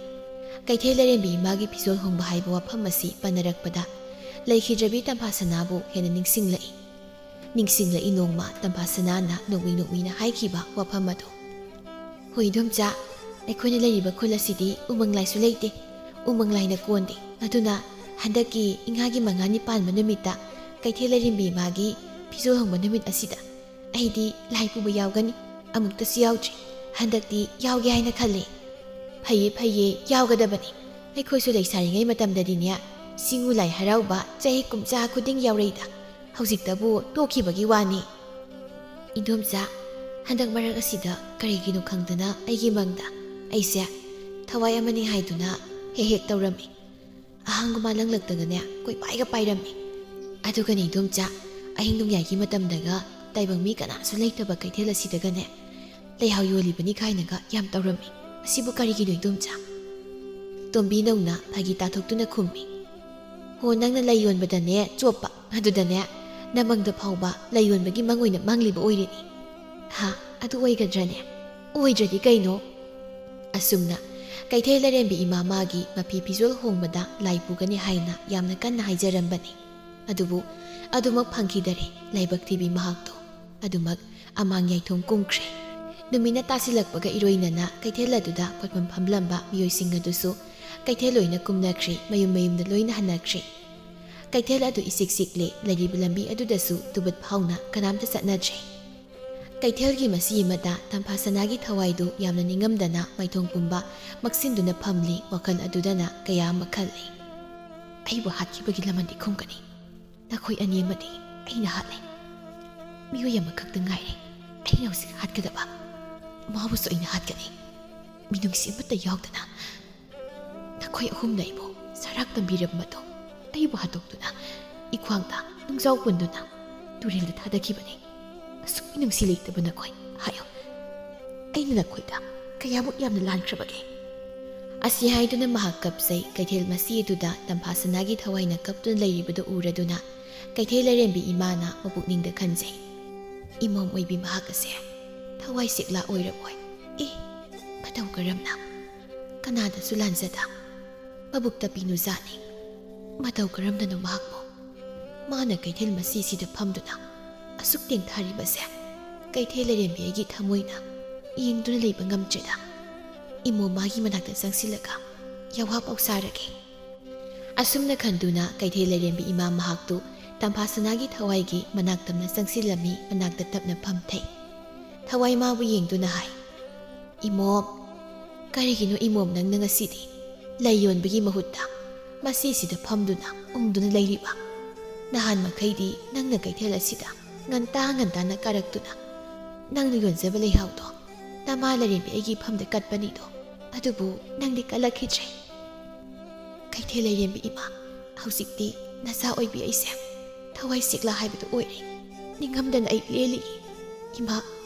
ꯀꯩꯊꯦꯜ ꯂꯥꯏꯔꯦꯝꯕꯤ ꯏꯃꯥꯒꯤ ꯐꯤꯖꯣꯜ ꯍꯣꯡꯕ ꯍꯥꯏꯕ ꯋꯥꯐꯝ ꯑꯁꯤ ꯄꯟꯅꯔꯛꯄꯗ ꯂꯩꯈꯤꯗ꯭ꯔꯕꯤ ꯇꯝꯐꯥ ꯁꯅꯥꯕꯨ ꯍꯦꯟꯅ ꯅꯤꯡꯁꯤꯡꯂꯛꯏ꯫ ꯅꯤꯡꯁꯤꯡꯂꯛꯏ ꯅꯣꯡꯃ ꯇꯝꯐꯥ ꯁꯅꯥꯅ ꯅꯣꯛꯃꯤ ꯅꯣꯛꯃꯤꯅ ꯍꯥꯏꯈꯤꯕ ꯋꯥꯐꯝ ꯑꯗꯨ꯫ "ꯍꯣꯏ ꯏꯗꯣꯝꯆꯥ, ꯑꯩꯈꯣꯏꯅ ꯂꯩꯔꯤꯕ ꯈꯨꯜ ꯑꯁꯤꯗꯤ ꯎꯃꯪ ꯂꯥꯏꯁꯨ ꯂꯩꯇꯦ, ꯎꯃꯪ ꯂꯥꯏꯅ ꯀꯣꯟꯗꯦ꯫ ꯑꯗꯨꯅ ꯍꯟꯗꯛꯀꯤ ꯏꯉꯥꯒꯤ ꯃꯉꯥꯅꯤ ꯄꯥꯟꯕ ꯅꯨꯃꯤꯠꯇ ꯀꯩꯊꯦꯜ ꯂꯥꯏꯔꯦꯝꯕꯤ ꯏꯃꯥꯒꯤ ꯐꯤꯖꯣꯜ ꯍꯣꯡꯕ ꯅꯨꯃꯤꯠ ꯑꯁꯤꯗ ꯑꯩꯗꯤ ꯂꯥꯏ ꯄꯨꯕ ꯌꯥꯎꯒꯅꯤ꯫ ꯑꯃꯨꯛꯇꯁꯨ ꯌꯥꯎꯗ꯭ꯔꯤ, ꯍꯟꯗꯛꯇꯤ ꯌꯥꯎꯒꯦ ꯍꯥꯏꯅ ꯈꯜꯂꯦ꯫" "ꯐꯩꯌꯦ ꯐꯩꯌꯦ, ꯌꯥꯎꯒꯗꯕꯅꯤ꯫ ꯑꯩꯈꯣꯏꯁꯨ ꯂꯩꯁꯥꯔꯤꯉꯩ ꯃꯇꯝꯗꯗꯤꯅꯦ, ꯁꯤꯡꯎ ꯂꯥꯏ ꯍꯔꯥꯎꯕ ꯆꯍꯤ ꯀꯨꯝꯖꯥ ꯈꯨꯗꯤꯡ ꯌꯥꯎꯔꯛꯏꯗ, ꯍꯧꯖꯤꯛꯇꯕꯨ ꯇꯣꯛꯈꯤꯕꯒꯤ ꯋꯥꯅꯤ꯫" "ꯏꯗꯣꯝꯆꯥ, ꯍꯟꯗꯛ ꯃꯔꯛ ꯑꯁꯤꯗ ꯀꯔꯤꯒꯤꯅꯣ ꯈꯪꯗꯅ ꯑꯩꯒꯤ ꯃꯪꯗ ꯑꯩꯁꯦ ꯊꯋꯥꯏ ꯑꯃꯅꯤ ꯍꯥꯏꯗꯨꯅ ꯍꯦꯛ ꯍꯦꯛ ꯇꯧꯔꯝꯃꯤ꯫ ꯑꯍꯥꯡꯕ ꯃꯥꯂꯪꯂꯛꯇꯒꯅꯦ ꯀꯣꯏꯄꯥꯏꯒ ꯄꯥꯏꯔꯝꯃꯤ꯫ ꯑꯗꯨꯒꯅꯦ ꯏꯗꯣꯝꯆꯥ, ꯑꯍꯤꯡ ꯅꯣꯡꯌꯥꯏꯒꯤ ꯃꯇꯝꯗꯒ ꯇꯥꯏꯕꯪ ꯃꯤ ꯀꯅꯥꯁꯨ ꯂꯩꯇꯕ ꯀꯩꯊꯦꯜ ꯑꯁꯤꯗꯒꯅꯦ ꯂꯩꯍꯥꯎ ꯌꯣꯜꯂꯤꯕꯅꯤ ꯀꯥꯏꯅꯒ ꯌꯥꯝ ꯇꯧꯔꯝꯃꯤ꯫ ꯑꯁꯤꯕꯨ ꯀꯔꯤꯒꯤꯅꯣ ꯏꯗꯣꯝꯆꯥ?" ꯇꯣꯝꯕꯤꯅꯧꯅ ꯐꯥꯒꯤ ꯇꯥꯊꯣꯛꯇꯨꯅ ꯈꯨꯝꯃꯤ꯫ "ꯍꯣ, ꯅꯪꯅ ꯂꯩ ꯌꯣꯟꯕꯗꯅꯦ ꯆꯣꯞꯄ, ꯑꯗꯨꯗꯅꯦ ꯅꯃꯪꯗ ꯐꯥꯎꯕ ꯂꯩ ꯌꯣꯟꯕꯒꯤ ꯃꯪ ꯑꯣꯏꯅ ꯃꯪꯂꯤꯕ ꯑꯣꯏꯔꯤꯅꯤ꯫ ꯍꯥ, ꯑꯗꯨ ꯑꯣꯏꯒꯗ꯭ꯔꯅꯦ? ꯑꯣꯏꯗ꯭ꯔꯗꯤ ꯀꯩꯅꯣ?" ꯑꯁꯨꯝꯅ ꯀꯩꯊꯦꯜ ꯂꯥꯏꯔꯦꯝꯕꯤ ꯏꯃꯥ ꯃꯥꯒꯤ ꯃꯐꯤ ꯐꯤꯖꯣꯜ ꯍꯣꯡꯕꯗ ꯂꯥꯏ ꯄꯨꯒꯅꯤ ꯍꯥꯏꯅ ꯌꯥꯝꯅ ꯀꯟꯅ ꯍꯥꯏꯖꯔꯝꯕꯅꯤ꯫ ꯑꯗꯨꯕꯨ ꯑꯗꯨꯃꯛ ꯐꯪꯈꯤꯗꯔꯦ꯫ ꯂꯥꯏꯕꯛ ꯊꯤꯕꯤ ꯃꯍꯥꯛꯇꯣ ꯑꯗꯨꯃꯛ ꯑꯃꯥꯡ ꯌꯥꯏꯊꯣꯡ ꯀꯨꯝꯈ꯭ꯔꯦ꯫ ꯅꯨꯃꯤꯠꯅ ꯇꯥꯁꯤꯜꯂꯛꯄꯒ ꯏꯔꯣꯏꯅꯅ ꯀꯩꯊꯦꯜ ꯑꯗꯨꯗ ꯄꯣꯠꯐꯝ ꯐꯝꯂꯝꯕ ꯃꯤꯑꯣꯏꯁꯤꯡ ꯑꯗꯨꯁꯨ ꯀꯩꯊꯦꯜ ꯂꯣꯏꯅ ꯀꯨꯝꯅꯈ꯭ꯔꯦ, ꯃꯌꯨꯝ ꯃꯌꯨꯝꯗ ꯂꯣꯏꯅ ꯍꯟꯅꯈ꯭ꯔꯦ꯫ ꯀꯩꯊꯦꯜ ꯑꯗꯨ ꯏꯆꯤꯛ ꯆꯤꯛꯂꯦ, ꯂꯩꯔꯤꯕ ꯂꯝꯕꯤ ꯑꯗꯨꯗꯁꯨ ꯇꯨꯕꯠ ꯐꯥꯎꯅ ꯀꯅꯥꯝꯇ ꯆꯠꯅꯗ꯭ꯔꯦ꯫ ꯀꯩꯊꯦꯜꯒꯤ ꯃꯁꯤ ꯑꯃꯗ ꯇꯝꯐꯥ ꯁꯅꯥꯒꯤ ꯊꯋꯥꯏꯗꯨ ꯌꯥꯝꯅ ꯅꯤꯡꯉꯝꯗꯅ ꯃꯥꯏꯊꯣꯡ ꯄꯨꯝꯕ ꯃꯛꯁꯤꯟꯗꯨꯅ ꯐꯝꯂꯤ, ꯋꯥꯈꯜ ꯑꯗꯨꯗꯅ ꯀꯌꯥ ꯑꯃ ꯈꯜꯂꯤ꯫ ꯑꯩꯕꯨ ꯍꯥꯠꯈꯤꯕꯒꯤ ꯂꯃꯟꯗꯤ ꯈꯨꯝꯒꯅꯤ꯫ ꯅꯈꯣꯏ ꯑꯅꯤ ꯑꯃꯗꯤ ꯑꯩꯅ ꯍꯥꯠꯂꯦ꯫ ꯃꯤꯑꯣꯏ ꯑꯃꯈꯛꯇ ꯉꯥꯏꯔꯦ ꯑꯩꯅ ꯍꯧꯖꯤꯛ ꯍꯥꯠꯀꯗꯕ꯫ ꯃꯥꯕꯨꯁꯨ ꯑꯩꯅ ꯍꯥꯠꯀꯅꯤ꯫ ꯃꯤꯅꯨꯡꯁꯤ ꯑꯃꯠꯇ ꯌꯥꯎꯗꯅ ꯅꯈꯣꯏ ꯑꯍꯨꯝꯅ ꯑꯩꯕꯨ ꯁꯔꯥꯛ ꯇꯝꯕꯤꯔꯕ ꯃꯇꯨꯡ, ꯑꯩꯕꯨ ꯍꯥꯠꯇꯣꯛꯇꯨꯅ ꯏꯈ꯭ꯋꯥꯡꯗ ꯅꯨꯡꯖꯥꯎ ꯄꯨꯟꯗꯨꯅ ꯇꯨꯔꯦꯜꯗ ꯊꯥꯗꯈꯤꯕꯅꯤ꯫ ꯑꯁꯨꯛ ꯃꯤꯅꯨꯡꯁꯤ ꯂꯩꯇꯕ ꯅꯈꯣꯏ, ꯍꯥꯏꯌꯨ, ꯑꯩꯅ ꯅꯈꯣꯏꯗ ꯀꯌꯥꯃꯨꯛ ꯌꯥꯝꯅ ꯂꯥꯟꯈ꯭ꯔꯕꯒꯦ? ꯑꯁꯤ ꯍꯥꯏꯗꯨꯅ ꯃꯍꯥꯛ ꯀꯞꯆꯩ꯫ ꯀꯩꯊꯦꯜ ꯃꯁꯤ ꯑꯗꯨꯗ ꯇꯝꯐꯥꯁꯅꯥꯒꯤ ꯊꯋꯥꯏꯅ ꯀꯞꯇꯨꯅ ꯂꯩꯔꯤꯕꯗꯨ ꯎꯔꯗꯨꯅ ꯀꯩꯊꯦꯜ ꯂꯥꯏꯔꯦꯝꯕꯤ ꯏꯃꯥꯅ ꯃꯄꯨꯛꯅꯤꯡꯗ ꯈꯟꯖꯩ, "ꯏꯃꯣꯝ ꯑꯣꯏꯕꯤ ꯃꯍꯥꯛ ꯑꯁꯦ ꯊꯋꯥꯏ ꯁꯦꯛꯂꯥ ꯑꯣꯏꯔꯝꯃꯣꯏ꯫ ꯑꯦ, ꯃꯇꯧ ꯀꯔꯝꯅ? ꯀꯅꯥꯗꯁꯨ ꯂꯥꯟꯖꯗ꯫ ꯃꯕꯨꯛ ꯇꯞꯄꯤ ꯅꯨꯖꯥꯅꯤ꯫ ꯃꯇꯧ ꯀꯔꯝꯅꯅꯣ ꯃꯍꯥꯛꯄꯨ? ꯃꯥꯅ ꯀꯩꯊꯦꯜ ꯃꯁꯤꯁꯤꯗ ꯐꯝꯗꯨꯅ ꯑꯁꯨꯛ ꯇꯦꯡꯊꯥꯔꯤꯕꯁꯦ ꯀꯩꯊꯦꯜ ꯂꯥꯏꯔꯦꯝꯕꯤ ꯑꯩꯒꯤ ꯊꯃꯣꯏꯅ ꯌꯦꯡꯗꯨꯅ ꯂꯩꯕ ꯉꯝꯗ꯭ꯔꯦꯗ꯫ ꯏꯃꯣ ꯃꯥꯒꯤ ꯃꯅꯥꯛꯇ ꯆꯪꯁꯤꯜꯂꯒ ꯌꯥꯋꯥ ꯄꯥꯎ ꯁꯥꯔꯒꯦ"꯫ ꯑꯁꯨꯝꯅ ꯈꯟꯗꯨꯅ ꯀꯩꯊꯦꯜ ꯂꯥꯏꯔꯦꯝꯕꯤ ꯏꯃꯥ ꯃꯍꯥꯛꯇꯨ ꯇꯝꯐꯥꯁꯅꯥꯒꯤ ꯊꯋꯥꯏꯒꯤ ꯃꯅꯥꯛ ꯇꯝꯅ ꯆꯪꯁꯤꯜꯂꯝꯃꯤ, ꯃꯅꯥꯛꯇ ꯇꯞꯅ ꯐꯝꯊꯩ꯫ ꯊꯋꯥꯏ ꯃꯥꯕꯨ ꯌꯦꯡꯗꯨꯅ ꯍꯥꯏ, "ꯏꯃꯣꯝ, ꯀꯔꯤꯒꯤꯅꯣ ꯏꯃꯣꯝ ꯅꯪꯅ ꯉꯁꯤꯗꯤ ꯂꯩ ꯌꯣꯟꯕꯒꯤ ꯃꯍꯨꯠꯇ ꯃꯁꯤꯁꯤꯗ ꯐꯝꯗꯨꯅ ꯎꯪꯗꯨꯅ ꯂꯩꯔꯤꯕ? ꯅꯍꯥꯟ ꯃꯈꯩꯗꯤ ꯅꯪꯅ ꯀꯩꯊꯦꯜ ꯑꯁꯤꯗ ꯉꯟꯇꯥ ꯉꯟꯇꯥꯅ ꯀꯥꯔꯛꯇꯨꯅ ꯅꯪꯅ ꯌꯣꯟꯖꯕ ꯂꯩꯍꯥꯎꯗꯣ ꯅꯃꯥ ꯂꯥꯏꯔꯦꯝꯕꯤ ꯑꯩꯒꯤ ꯏꯐꯝꯗ ꯀꯠꯄꯅꯤꯗꯣ, ꯑꯗꯨꯕꯨ ꯅꯪꯗꯤ ꯀꯠꯂꯛꯈꯤꯗ꯭ꯔꯦ"꯫ ꯀꯩꯊꯦꯜ ꯂꯥꯏꯔꯦꯝꯕꯤ ꯏꯃꯥ, ꯍꯧꯖꯤꯛꯇꯤ ꯅꯆꯥ ꯑꯣꯏꯕꯤ ꯑꯩꯁꯦ ꯊꯋꯥꯏ ꯁꯦꯛꯂꯥ ꯍꯥꯏꯕꯗꯨ ꯑꯣꯏꯔꯦ꯫ ꯅꯤꯡꯉꯝꯗꯅ ꯑꯩ ꯂꯦꯜꯂꯤ꯫ ꯏꯃꯥ,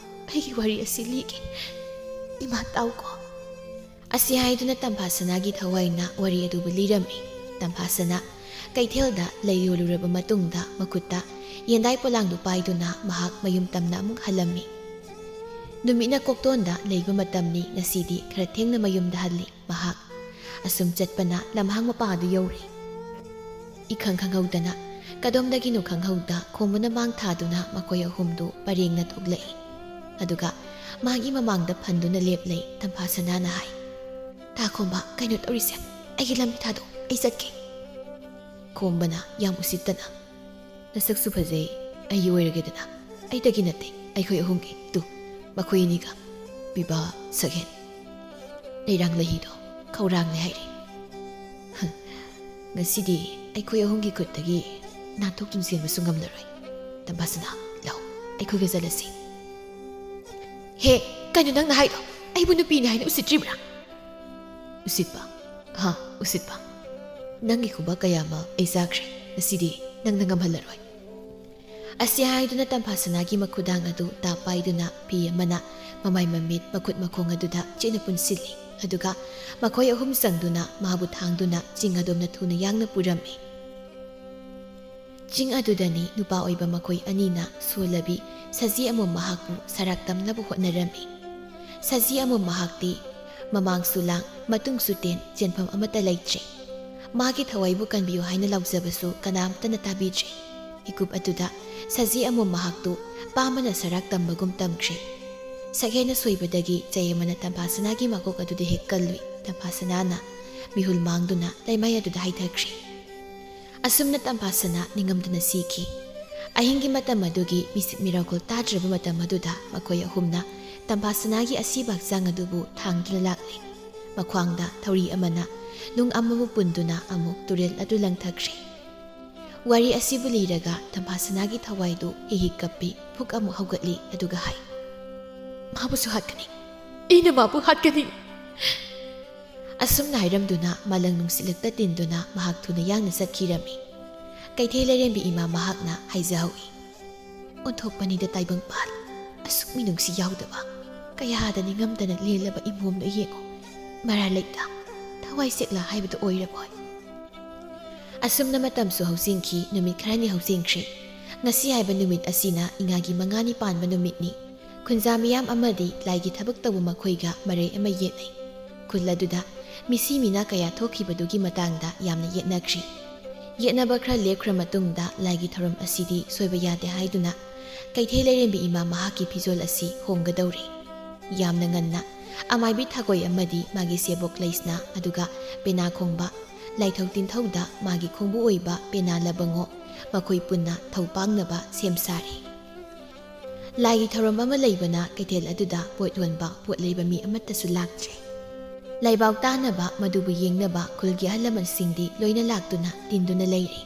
ꯑꯩꯒꯤ ꯋꯥꯔꯤ ꯑꯁꯤ ꯂꯤꯒꯦ꯫ ꯏꯃꯥ, ꯇꯥꯎꯀꯣ꯫ ꯑꯁꯤ ꯍꯥꯏꯗꯨꯅ ꯇꯝꯐꯥꯁꯅꯥꯒꯤ ꯊꯋꯥꯏꯅ ꯋꯥꯔꯤ ꯑꯗꯨꯕꯨ ꯂꯤꯔꯝꯃꯤ꯫ ꯇꯝꯐꯥꯁꯅꯥ ꯀꯩꯊꯦꯜꯗ ꯂꯩ ꯌꯣꯜꯂꯨꯔꯕ ꯃꯇꯨꯡꯗ ꯃꯈꯨꯠꯇ ꯌꯦꯟꯗꯥꯏ ꯄꯣꯂꯥꯡꯗꯨ ꯄꯥꯏꯗꯨꯅ ꯃꯍꯥꯛ ꯃꯌꯨꯝ ꯇꯝꯅ ꯑꯃꯨꯛ ꯍꯜꯂꯝꯃꯤ꯫ ꯅꯨꯃꯤꯠꯅ ꯀꯣꯛꯇꯣꯟꯗ ꯂꯩꯕ ꯃꯇꯝꯅꯤ꯫ ꯉꯁꯤꯗꯤ ꯈꯔ ꯊꯦꯡꯅ ꯃꯌꯨꯝꯗ ꯍꯜꯂꯤ ꯃꯍꯥꯛ꯫ ꯑꯁꯨꯝ ꯆꯠꯄꯅ ꯂꯝꯍꯥꯡ ꯃꯄꯥ ꯑꯗꯨ ꯌꯧꯔꯦ꯫ ꯏꯈꯪ ꯈꯪꯍꯧꯗꯅ, ꯀꯗꯣꯝꯗꯒꯤꯅꯣ ꯈꯪꯍꯧꯗ ꯈꯣꯝꯕꯅ ꯃꯥꯡ ꯊꯥꯗꯨꯅ ꯃꯈꯣꯏ ꯑꯍꯨꯝꯗꯨ ꯄꯔꯦꯡꯅ ꯊꯣꯛꯂꯛꯏ꯫ ꯑꯗꯨꯒ ꯃꯥꯒꯤ ꯃꯃꯥꯡꯗ ꯐꯟꯗꯨꯅ ꯂꯦꯞꯂꯩ꯫ ꯇꯝꯐꯥꯁꯅꯥꯅ ꯍꯥꯏ, "ꯇꯥ ꯈꯣꯝꯕ, ꯀꯩꯅꯣ ꯇꯧꯔꯤꯁꯦ? ꯑꯩꯒꯤ ꯂꯝꯕꯤ ꯊꯥꯗꯣꯛ, ꯑꯩ ꯆꯠꯀꯦ"꯫ ꯈꯣꯝꯕꯅ ꯌꯥꯝ ꯎꯁꯤꯠꯇꯅ, "ꯅꯁꯛꯁꯨ ꯐꯖꯩ, ꯑꯩꯒꯤ ꯑꯣꯏꯔꯒꯦꯗꯅ, ꯑꯩꯇꯒꯤ ꯅꯠꯇꯦ, ꯑꯩꯈꯣꯏ ꯑꯍꯨꯝꯒꯤ, ꯇꯨ, ꯃꯈꯣꯏ ꯑꯅꯤꯒ ꯄꯤꯕ ꯁꯛꯍꯦꯟ꯫ ꯂꯩꯔꯥꯡ ꯂꯩꯍꯤꯗꯣ ꯈꯧꯔꯥꯡꯂꯦ ꯍꯥꯏꯔꯤ"꯫ ꯍ, "ꯉꯁꯤꯗꯤ ꯑꯩꯈꯣꯏ ꯑꯍꯨꯝꯒꯤ ꯈꯨꯠꯇꯒꯤ ꯅꯥꯟꯊꯣꯛꯇꯨꯅ ꯆꯦꯟꯕꯁꯨ ꯉꯝꯂꯔꯣꯏ꯫ ꯇꯝꯐꯥꯁꯅꯥ, ꯂꯥꯛꯎ, ꯑꯩꯈꯣꯏꯒ ꯆꯠꯂꯁꯤ꯫" "ꯍꯦ, ꯀꯩꯅꯣ ꯅꯪꯅ ꯍꯥꯏꯗꯣ? ꯑꯩꯕꯨ ꯅꯨꯄꯤꯅꯤ ꯍꯥꯏꯅ ꯎꯁꯤꯠꯇ꯭ꯔꯤꯕ꯭ꯔꯥ?" "ꯎꯁꯤꯠꯄ? ꯍꯥ, ꯎꯁꯤꯠꯄ? ꯅꯪꯒꯤ ꯈꯨꯕꯥꯛ ꯀꯌꯥ ꯑꯃ ꯑꯩ ꯆꯥꯈ꯭ꯔꯦ꯫ ꯉꯁꯤꯗꯤ ꯅꯪꯅ ꯉꯝꯍꯜꯂꯔꯣꯏ꯫" ꯑꯁꯤ ꯍꯥꯏꯗꯨꯅ ꯇꯝꯐꯥꯁꯅꯥꯒꯤ ꯃꯈꯨꯗꯥꯡ ꯑꯗꯨ ꯇꯥꯞ ꯄꯥꯏꯗꯨꯅ ꯐꯤ ꯑꯃꯅ ꯃꯃꯥꯏ ꯃꯃꯤꯠ ꯃꯈꯨꯠ ꯃꯈꯣꯡ ꯑꯗꯨꯗ ꯆꯦꯠꯅ ꯄꯨꯟꯁꯤꯜꯂꯤ꯫ ꯑꯗꯨꯒ ꯃꯈꯣꯏ ꯑꯍꯨꯝ ꯆꯪꯗꯨꯅ ꯃꯍꯥꯛꯄꯨ ꯊꯥꯡꯗꯨꯅ ꯆꯤꯡ ꯑꯗꯣꯝꯗ ꯊꯨꯅ ꯌꯥꯡꯅ ꯄꯨꯔꯝꯃꯤ꯫ ꯆꯤꯡ ꯑꯗꯨꯗꯅꯤ ꯅꯨꯄꯥ ꯑꯣꯏꯕ ꯃꯈꯣꯏ ꯑꯅꯤꯅ ꯁꯣꯜꯂꯕꯤ ꯁꯖꯤ ꯑꯃꯣꯝ ꯃꯍꯥꯛꯄꯨ ꯁꯔꯥꯛ ꯇꯝꯅꯕ ꯍꯣꯠꯅꯔꯝꯃꯤ꯫ ꯁꯖꯤ ꯑꯃꯣꯝ ꯃꯍꯥꯛꯇꯤ ꯃꯃꯥꯡꯁꯨ ꯂꯥꯡ, ꯃꯇꯨꯡꯁꯨ ꯇꯦꯟ, ꯆꯦꯟꯐꯝ ꯑꯃꯠꯇ ꯂꯩꯇ꯭ꯔꯦ꯫ ꯃꯥꯒꯤ ꯊꯋꯥꯏꯕꯨ ꯀꯟꯕꯤꯌꯨ ꯍꯥꯏꯅ ꯂꯥꯎꯖꯕꯁꯨ ꯀꯅꯥꯝꯇꯅ ꯇꯥꯕꯤꯗ꯭ꯔꯦ꯫ ꯏꯀꯨꯞ ꯑꯗꯨꯗ ꯁꯖꯤ ꯑꯃꯣꯝ ꯃꯍꯥꯛꯇꯨ ꯄꯥꯝꯕꯅ ꯁꯔꯥꯛ ꯇꯝꯕꯒꯨꯝ ꯇꯝꯈ꯭ꯔꯦ꯫ ꯁꯛꯍꯦꯟꯅ ꯁꯣꯏꯕꯗꯒꯤ ꯆꯩ ꯑꯃꯅ ꯇꯝꯐꯥꯁꯅꯥꯒꯤ ꯃꯀꯣꯛ ꯑꯗꯨꯗ ꯍꯦꯛ ꯀꯜꯂꯨꯏ꯫ ꯇꯝꯐꯥꯁꯅꯥꯅ ꯃꯤꯍꯨꯜ ꯃꯥꯡꯗꯨꯅ ꯂꯩꯃꯥꯏ ꯑꯗꯨꯗ ꯍꯥꯏꯊꯈ꯭ꯔꯦ꯫ ꯑꯁꯨꯝꯅ ꯇꯝꯐꯥꯁꯅꯥ ꯅꯤꯡꯉꯝꯗꯅ ꯁꯤꯈꯤ꯫ ꯑꯍꯤꯡꯒꯤ ꯃꯇꯝ ꯑꯗꯨꯒꯤ ꯃꯤꯁꯤꯛ ꯃꯤꯔꯥꯎꯈꯣꯜ ꯇꯥꯗ꯭ꯔꯕ ꯃꯇꯝ ꯑꯗꯨꯗ ꯃꯈꯣꯏ ꯑꯍꯨꯝꯅ ꯇꯝꯐꯥꯁꯅꯥꯒꯤ ꯑꯁꯤꯕ ꯍꯛꯆꯥꯡ ꯑꯗꯨꯕꯨ ꯊꯥꯡꯗꯨꯅ ꯂꯥꯛꯂꯤ꯫ ꯃꯈ꯭ꯋꯥꯡꯗ ꯊꯧꯔꯤ ꯑꯃꯅ ꯅꯨꯡ ꯑꯃꯕꯨ ꯄꯨꯟꯗꯨꯅ ꯑꯃꯨꯛ ꯇꯨꯔꯦꯜ ꯑꯗꯨ ꯂꯪꯊꯈ꯭ꯔꯦ꯫ ꯋꯥꯔꯤ ꯑꯁꯤꯕꯨ ꯂꯤꯔꯒ ꯇꯝꯐꯥꯁꯅꯥꯒꯤ ꯊꯋꯥꯏꯗꯨ ꯍꯤ ꯍꯤ ꯀꯞꯄꯤ, ꯐꯨꯛ ꯑꯃꯨꯛ ꯍꯧꯒꯠꯂꯤ, ꯑꯗꯨꯒ ꯍꯥꯏ, "ꯃꯥꯕꯨꯁꯨ ꯍꯥꯠꯀꯅꯤ꯫ ꯑꯩꯅ ꯃꯥꯕꯨ ꯍꯥꯠꯀꯅꯤ!" ꯑꯁꯨꯝꯅ ꯍꯥꯏꯔꯝꯗꯨꯅ ꯃꯥꯂꯪ ꯅꯨꯡꯁꯤꯠꯂꯛꯇ ꯇꯤꯟꯗꯨꯅ ꯃꯍꯥꯛ ꯊꯨꯅ ꯌꯥꯡꯅ ꯆꯠꯈꯤꯔꯝꯃꯤ꯫ ꯀꯩꯊꯦꯜ ꯂꯥꯏꯔꯦꯝꯕꯤ ꯏꯃꯥ ꯃꯍꯥꯛꯅ ꯍꯥꯏꯖꯍꯧꯏ, "ꯑꯣꯟꯊꯣꯛꯄꯅꯤꯗ ꯇꯥꯏꯕꯪꯄꯥꯜ, ꯑꯁꯨꯛ ꯃꯤꯅꯨꯡꯁꯤ ꯌꯥꯎꯗꯕ, ꯀꯌꯥꯗ ꯅꯤꯡꯉꯝꯗꯅ ꯂꯦꯜꯂꯕ ꯏꯃꯣꯝꯅꯣ ꯌꯦꯡꯉꯨ꯫ ꯃꯔꯥꯜ ꯂꯩꯇ, ꯊꯋꯥꯏ ꯁꯦꯛꯂꯥ ꯍꯥꯏꯕꯗꯨ ꯑꯣꯏꯔꯕꯣꯏ꯫" ꯑꯁꯨꯝꯅ ꯃꯇꯝꯁꯨ ꯍꯧꯖꯤꯟꯈꯤ, ꯅꯨꯃꯤꯠ ꯈꯔꯅꯤ ꯍꯧꯖꯤꯟꯈ꯭ꯔꯦ꯫ ꯉꯁꯤ ꯍꯥꯏꯕ ꯅꯨꯃꯤꯠ ꯑꯁꯤꯅ ꯏꯉꯥꯒꯤ ꯃꯉꯥꯅꯤ ꯄꯥꯟꯕ ꯅꯨꯃꯤꯠꯅꯤ꯫ ꯈꯨꯟꯖꯥ ꯃꯤꯌꯥꯝ ꯑꯃꯗꯤ ꯂꯥꯏꯒꯤ ꯊꯕꯛ ꯇꯧꯕ ꯃꯈꯣꯏꯒ ꯃꯔꯩ ꯑꯃ ꯌꯦꯠꯅꯩ꯫ ꯈꯨꯜ ꯑꯗꯨꯗ ꯃꯤꯁꯤ ꯃꯤꯅꯥ ꯀꯌꯥ ꯊꯣꯛꯈꯤꯕꯗꯨꯒꯤ ꯃꯇꯥꯡꯗ ꯌꯥꯝꯅ ꯌꯦꯠꯅꯈ꯭ꯔꯤ꯫ ꯌꯦꯠꯅꯕ ꯈꯔ ꯂꯦꯞꯈ꯭ꯔ ꯃꯇꯨꯡꯗ ꯂꯥꯏꯒꯤ ꯊꯧꯔꯝ ꯑꯁꯤꯗꯤ ꯁꯣꯏꯕ ꯌꯥꯗꯦ ꯍꯥꯏꯗꯨꯅ ꯀꯩꯊꯦꯜ ꯂꯥꯏꯔꯦꯝꯕꯤ ꯏꯃꯥ ꯃꯍꯥꯛꯀꯤ ꯐꯤꯖꯣꯜ ꯑꯁꯤ ꯍꯣꯡꯒꯗꯧꯔꯤ꯫ ꯌꯥꯝꯅ ꯉꯟꯅ ꯑꯃꯥꯏꯕꯤ ꯊꯥꯒꯣꯏ ꯑꯃꯗꯤ ꯃꯥꯒꯤ ꯁꯦꯕꯣꯛ ꯂꯩꯁꯅꯥ, ꯑꯗꯨꯒ ꯄꯦꯅꯥ ꯈꯣꯡꯕ ꯂꯥꯏꯊꯧ ꯇꯤꯟꯊꯧꯗ ꯃꯥꯒꯤ ꯈꯣꯡꯕꯨ ꯑꯣꯏꯕ ꯄꯦꯅꯥ ꯂꯕꯪꯉꯣ, ꯃꯈꯣꯏ ꯄꯨꯟꯅ ꯊꯧ ꯄꯥꯡꯅꯕ ꯁꯦꯝ ꯁꯥꯔꯤ꯫ ꯂꯥꯏꯒꯤ ꯊꯧꯔꯝ ꯑꯃ ꯂꯩꯕꯅ ꯀꯩꯊꯦꯜ ꯑꯗꯨꯗ ꯄꯣꯠ ꯌꯣꯟꯕ, ꯄꯣꯠ ꯂꯩꯕ ꯃꯤ ꯑꯃꯠꯇꯁꯨ ꯂꯥꯛꯇ꯭ꯔꯦ꯫ ꯂꯥꯏꯕꯥꯎ ꯇꯥꯅꯕ, ꯃꯗꯨꯕꯨ ꯌꯦꯡꯅꯕ ꯈꯨꯜꯒꯤ ꯑꯍꯜ ꯂꯃꯟꯁꯤꯡꯗꯤ ꯂꯣꯏꯅ ꯂꯥꯛꯇꯨꯅ ꯇꯤꯟꯗꯨꯅ ꯂꯩꯔꯦ꯫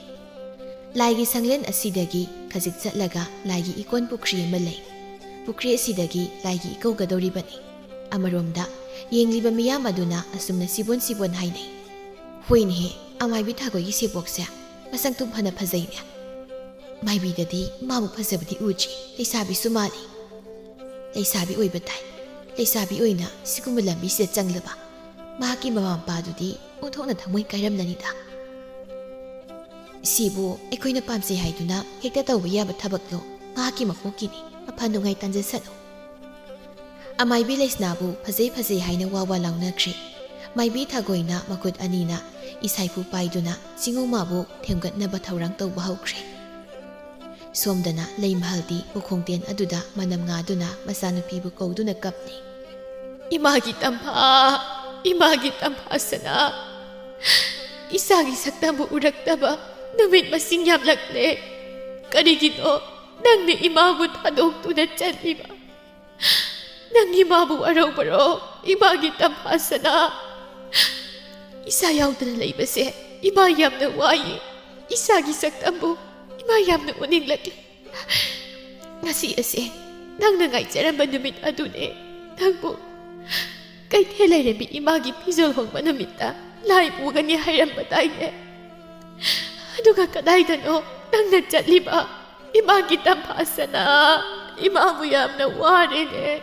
ꯂꯥꯏꯒꯤ ꯁꯪꯂꯦꯟ ꯑꯁꯤꯗꯒꯤ ꯈꯖꯤꯛ ꯆꯠꯂꯒ ꯂꯥꯏꯒꯤ ꯏꯀꯣꯟ ꯄꯨꯈ꯭ꯔꯤ ꯑꯃ ꯂꯩ꯫ ꯄꯨꯈ꯭ꯔꯤ ꯑꯁꯤꯗꯒꯤ ꯂꯥꯏꯒꯤ ꯏꯀꯧꯒꯗꯧꯔꯤꯕꯅꯤ꯫ ꯑꯃꯔꯣꯝꯗ ꯌꯦꯡꯂꯤꯕ ꯃꯤꯌꯥꯝ ꯑꯗꯨꯅ ꯑꯁꯨꯝꯅ ꯁꯤꯕꯣꯟ ꯁꯤꯕꯣꯟ ꯍꯥꯏꯅꯩ, "ꯍꯣꯏꯅꯦꯍꯦ, ꯑꯃꯥꯏꯕꯤ ꯊꯥꯒꯣꯏꯒꯤ ꯁꯦꯕꯣꯛꯁꯦ ꯃꯁꯛꯇꯨ ꯐꯅ ꯐꯖꯩꯅꯦ꯫ ꯃꯥꯏꯕꯤꯗꯗꯤ ꯃꯥꯕꯨ ꯐꯖꯕꯗꯤ ꯎꯗ꯭ꯔꯤ, ꯂꯩꯁꯥꯕꯤꯁꯨ ꯃꯥꯜꯂꯤ꯫ ꯂꯩꯁꯥꯕꯤ ꯑꯣꯏꯕ ꯇꯥꯏ꯫ ꯂꯩꯁꯥꯕꯤ ꯑꯣꯏꯅ ꯁꯤꯒꯨꯝꯕ ꯂꯝꯕꯤꯁꯤꯗ ꯆꯪꯂꯕ ꯃꯍꯥꯛꯀꯤ ꯃꯃꯥ ꯃꯄꯥꯗꯨꯗꯤ ꯑꯣꯟꯊꯣꯛꯅ ꯊꯃꯣꯏ ꯀꯥꯏꯔꯝꯂꯅꯤꯗ꯫ ꯁꯤꯕꯨ ꯑꯩꯈꯣꯏꯅ ꯄꯥꯝꯖꯩ ꯍꯥꯏꯗꯨꯅ ꯍꯦꯛꯇ ꯇꯧꯕ ꯌꯥꯕ ꯊꯕꯛꯂꯣ? ꯃꯍꯥꯛꯀꯤ ꯃꯄꯣꯛꯀꯤꯅꯤ, ꯑꯐ ꯅꯨꯡꯉꯥꯏ ꯇꯥꯟꯖꯁꯅꯨ꯫" ꯑꯃꯥꯏꯕꯤ ꯂꯩꯁꯅꯥꯕꯨ ꯐꯖꯩ ꯐꯖꯩ ꯍꯥꯏꯅ ꯋꯥ ꯋꯥ ꯂꯥꯎꯅꯈ꯭ꯔꯦ꯫ ꯃꯥꯏꯕꯤ ꯊꯥꯒꯣꯏꯅ ꯃꯈꯨꯠ ꯑꯅꯤꯅ ꯏꯁꯥꯏꯐꯨ ꯄꯥꯏꯗꯨꯅ ꯆꯤꯡꯉꯨꯃꯥꯕꯨ ꯊꯦꯝꯒꯠꯅꯕ ꯊꯧꯔꯥꯡ ꯇꯧꯕ ꯍꯧꯈ꯭ꯔꯦ꯫ ꯁꯣꯝꯗꯅ ꯂꯩꯃꯍꯜꯗꯤ ꯎꯈꯣꯡꯇꯦꯟ ꯑꯗꯨꯗ ꯃꯅꯝ ꯉꯥꯗꯨꯅ ꯃꯆꯥꯅꯨꯄꯤꯕꯨ ꯀꯧꯗꯨꯅ ꯀꯞꯂꯤ꯫ "ꯏꯃꯥꯒꯤ ꯇꯝꯐꯥ, ꯏꯃꯥꯒꯤ ꯇꯝꯐꯥ ꯁꯅꯥ, ꯏꯆꯥꯒꯤ ꯁꯛꯇꯝꯕꯨ ꯎꯔꯛꯇꯕ ꯅꯨꯃꯤꯠ ꯃꯁꯤꯡ ꯌꯥꯝꯂꯛꯂꯦ꯫ ꯀꯔꯤꯒꯤꯅꯣ ꯅꯪꯅ ꯏꯃꯥꯕꯨ ꯊꯥꯗꯣꯛꯇꯨꯅ ꯆꯠꯂꯤꯕ? ꯅꯪ ꯏꯃꯥꯕꯨ ꯋꯥꯔꯧꯕꯔꯣ, ꯏꯃꯥꯒꯤ ꯇꯝꯐꯥ ꯁꯅꯥ? ꯏꯆꯥ ꯌꯥꯎꯗꯅ ꯂꯩꯕꯁꯦ ꯏꯃꯥ ꯌꯥꯝꯅ ꯋꯥꯏꯌꯦ꯫ ꯏꯆꯥꯒꯤ ꯁꯛꯇꯝꯕꯨ ꯏꯃꯥ ꯌꯥꯝꯅ ꯎꯅꯤꯡꯂꯛꯂꯦ꯫ ꯉꯁꯤ ꯑꯁꯦ ꯅꯪꯅ ꯉꯥꯏꯖꯔꯝꯕ ꯅꯨꯃꯤꯠ ꯑꯗꯨꯅꯦ꯫ ꯅꯪꯕꯨ ꯀꯩꯊꯦꯜ ꯂꯩꯔꯦꯝꯕꯤ ꯏꯃꯥꯒꯤ ꯐꯤꯖꯣꯜ ꯍꯣꯡꯕ ꯅꯨꯃꯤꯠꯇ ꯂꯥꯏ ꯄꯨꯒꯅꯤ ꯍꯥꯏꯔꯝꯕꯗꯥꯏꯅꯦ? ꯑꯗꯨꯒ ꯀꯗꯥꯏꯗꯅꯣ ꯅꯪꯅ ꯆꯠꯂꯤꯕ? ꯏꯃꯥꯒꯤ ꯇꯝꯐꯥ ꯁꯅꯥ, ꯏꯃꯥꯕꯨ ꯌꯥꯝꯅ ꯋꯥꯔꯦꯅꯦ꯫"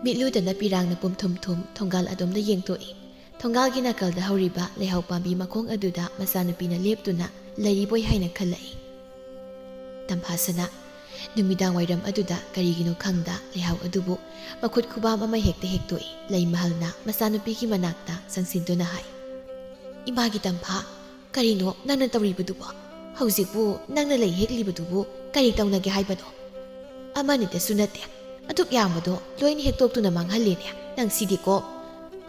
ꯃꯤꯠꯂꯨꯗꯅ ꯄꯤꯔꯥꯡꯅ ꯄꯨꯝꯊꯨꯝ ꯊꯨꯝ ꯊꯣꯡꯒꯥꯜ ꯑꯗꯣꯝꯗ ꯌꯦꯡꯊꯣꯛꯏ꯫ ꯊꯣꯡꯒꯥꯜꯒꯤ ꯅꯥꯀꯜꯗ ꯍꯧꯔꯤꯕ ꯂꯩꯍꯥꯎ ꯄꯥꯝꯕꯤ ꯃꯈꯣꯡ ꯑꯗꯨꯗ ꯃꯆꯥꯅꯨꯄꯤꯅ ꯂꯦꯞꯇꯨꯅ ꯂꯩꯔꯤꯕꯣꯏ ꯍꯥꯏꯅ ꯈꯜꯂꯛꯏ꯫ ꯇꯝꯐꯥꯁꯅꯥ ꯅꯨꯃꯤꯗꯥꯡ ꯋꯥꯏꯔꯝ ꯑꯗꯨꯗ ꯀꯔꯤꯒꯤꯅꯣ ꯈꯪꯗ ꯂꯩꯍꯥꯎ ꯑꯗꯨꯕꯨ ꯃꯈꯨꯠ ꯈꯨꯕꯥꯝ ꯑꯃ ꯍꯦꯛꯇ ꯍꯦꯛꯇꯣꯛꯏ꯫ ꯂꯩꯃꯍꯜꯅ ꯃꯆꯥꯅꯨꯄꯤꯒꯤ ꯃꯅꯥꯛꯇ ꯆꯪꯁꯤꯟꯗꯨꯅ ꯍꯥꯏ, "ꯏꯃꯥꯒꯤ ꯇꯝꯐꯥ, ꯀꯔꯤꯅꯣ ꯅꯪꯅ ꯇꯧꯔꯤꯕꯗꯨꯕꯣ? ꯍꯧꯖꯤꯛꯄꯨ ꯅꯪꯅ ꯂꯩ ꯍꯦꯛꯂꯤꯕꯗꯨꯕꯨ ꯀꯔꯤ ꯇꯧꯅꯒꯦ ꯍꯥꯏꯕꯅꯣ? ꯑꯃꯅꯤꯗꯁꯨ ꯅꯠꯇꯦ, ꯑꯗꯨꯛ ꯌꯥꯝꯕꯗꯣ ꯂꯣꯏꯅ ꯍꯦꯛꯇꯣꯛꯇꯨꯅ ꯃꯥꯡꯍꯜꯂꯦꯅꯦ ꯅꯪꯁꯤꯗꯤꯀꯣ꯫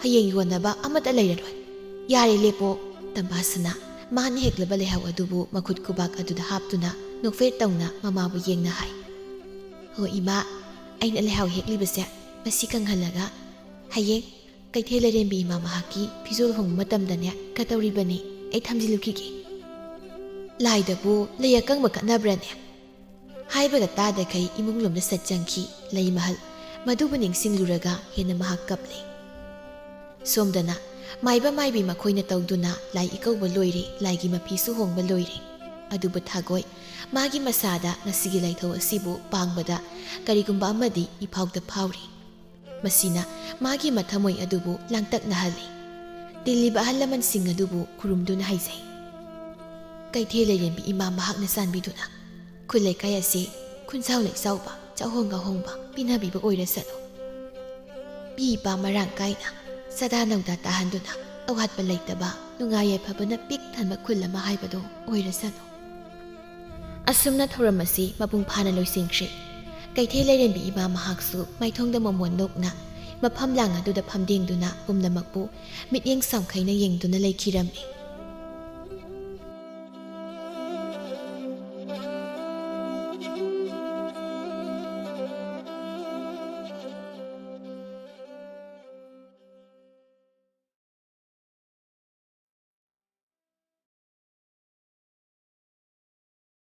ꯍꯌꯦꯡ ꯌꯣꯟꯅꯕ ꯑꯃꯠꯇ ꯂꯩꯔꯔꯣꯏ꯫ ꯌꯥꯔꯦ, ꯂꯦꯞꯄꯣ꯫" ꯇꯝꯐꯥꯁꯅꯥ ꯃꯥꯅ ꯍꯦꯛꯂꯕ ꯂꯩꯍꯥꯎ ꯑꯗꯨꯕꯨ ꯃꯈꯨꯠ ꯈꯨꯕꯥꯛ ꯑꯗꯨꯗ ꯍꯥꯞꯇꯨꯅ ꯅꯣꯛꯐꯦꯠ ꯇꯧꯅ ꯃꯃꯥꯕꯨ ꯌꯦꯡꯅ ꯍꯥꯏ, "ꯍꯣ ꯏꯃꯥ, ꯑꯩꯅ ꯂꯩꯍꯥꯎ ꯍꯦꯛꯂꯤꯕꯁꯦ ꯃꯁꯤ ꯀꯪꯍꯜꯂꯒ ꯍꯌꯦꯡ ꯀꯩꯊꯦꯜ ꯂꯩꯔꯦꯝꯕꯤ ꯏꯃꯥ ꯃꯍꯥꯛꯀꯤ ꯐꯤꯖꯣꯜ ꯍꯣꯡꯕ ꯃꯇꯝꯗꯅꯦ ꯀꯠꯇꯧꯔꯤꯕꯅꯤ꯫ ꯑꯩ ꯊꯝꯖꯤꯜꯂꯨꯈꯤꯒꯦ꯫ ꯂꯥꯏꯗꯕꯨ ꯂꯩ ꯑꯀꯪꯕ ꯀꯠꯅꯕ꯭ꯔꯅꯦ? ꯍꯥꯏꯕꯒ ꯇꯥꯗꯈꯩ ꯏꯃꯨꯡ ꯂꯣꯝꯗ ꯁꯠ ꯆꯪꯈꯤ ꯂꯩ ꯃꯍꯜ꯫ ꯃꯗꯨꯕꯨ ꯅꯤꯡꯁꯤꯡꯂꯨꯔꯒ ꯍꯦꯟꯅ ꯃꯍꯥꯛ ꯀꯞꯂꯦ꯫ ꯁꯣꯝꯗꯅ ꯃꯥꯏꯕ ꯃꯥꯏꯕꯤ ꯃꯈꯣꯏꯅ ꯇꯧꯗꯨꯅ ꯂꯥꯏ ꯏꯀꯧꯕ ꯂꯣꯏꯔꯦ, ꯂꯥꯏꯒꯤ ꯃꯐꯤꯁꯨ ꯍꯣꯡꯕ ꯂꯣꯏꯔꯦ꯫ ꯑꯗꯨꯕꯨ ꯊꯥꯒꯣꯏ, ꯃꯥꯒꯤ ꯃꯁꯥꯗ ꯉꯁꯤꯒꯤ ꯂꯥꯏꯊꯧ ꯑꯁꯤꯕꯨ ꯄꯥꯡꯕꯗ ꯀꯔꯤꯒꯨꯝꯕ ꯑꯃꯗꯤ ꯏꯐꯥꯎꯗ ꯐꯥꯎꯔꯤ꯫ ꯃꯁꯤꯅ ꯃꯥꯒꯤ ꯃꯊꯃꯣꯏ ꯑꯗꯨꯕꯨ ꯂꯥꯡꯇꯛꯅꯍꯜꯂꯤ꯫ ꯇꯤꯜꯂꯤꯕ ꯑꯍꯜ ꯂꯃꯟꯁꯤꯡ ꯑꯗꯨꯕꯨ ꯈꯨꯔꯨꯝꯗꯨꯅ ꯍꯥꯏꯖꯩ, "ꯀꯩꯊꯦꯜ ꯂꯩꯔꯦꯝꯕꯤ ꯏꯃꯥ ꯃꯍꯥꯛꯅ ꯆꯥꯟꯕꯤꯗꯨꯅ ꯈꯨꯜ ꯂꯩꯀꯥꯏ ꯑꯁꯤ ꯈꯨꯟꯖꯥꯎ ꯂꯩꯆꯥꯎꯕ, ꯆꯥꯛꯍꯣꯡ ꯉꯥꯍꯣꯡꯕ ꯄꯤꯅꯕꯤꯕ ꯑꯣꯏꯔꯁꯅꯨ꯫ ꯄꯤ ꯏꯄꯥ ꯃꯔꯥꯡ ꯀꯥꯏꯅ ꯆꯥꯗꯥ ꯅꯧꯗꯥ ꯇꯥꯍꯟꯗꯨꯅ ꯑꯋꯥꯠꯄ ꯂꯩꯇꯕ, ꯅꯨꯡꯉꯥꯏ ꯌꯥꯏꯐꯕꯅ ꯄꯤꯛ ꯊꯟꯕ ꯈꯨꯜ ꯑꯃ ꯍꯥꯏꯕꯗꯨ ꯑꯣꯏꯔꯁꯅꯨ"꯫ ꯑꯁꯨꯝꯅ ꯊꯧꯔꯝ ꯑꯁꯤ ꯃꯄꯨꯡ ꯐꯥꯅ ꯂꯣꯏꯁꯤꯟꯈ꯭ꯔꯦ꯫ ꯀꯩꯊꯦꯜ ꯂꯩꯔꯦꯝꯕꯤ ꯏꯃꯥ ꯃꯍꯥꯛꯁꯨ ꯃꯥꯏꯊꯣꯡꯗ ꯃꯣꯃꯣꯟ ꯅꯣꯛꯅ ꯃꯐꯝ ꯂꯥꯡ ꯑꯗꯨꯗ ꯐꯝꯗꯦꯡꯗꯨꯅ ꯄꯨꯝꯅꯃꯛꯄꯨ ꯃꯤꯠꯌꯦꯡ ꯁꯥꯝꯈꯩꯅ ꯌꯦꯡꯗꯨꯅ ꯂꯩꯈꯤꯔꯝꯃꯤ꯫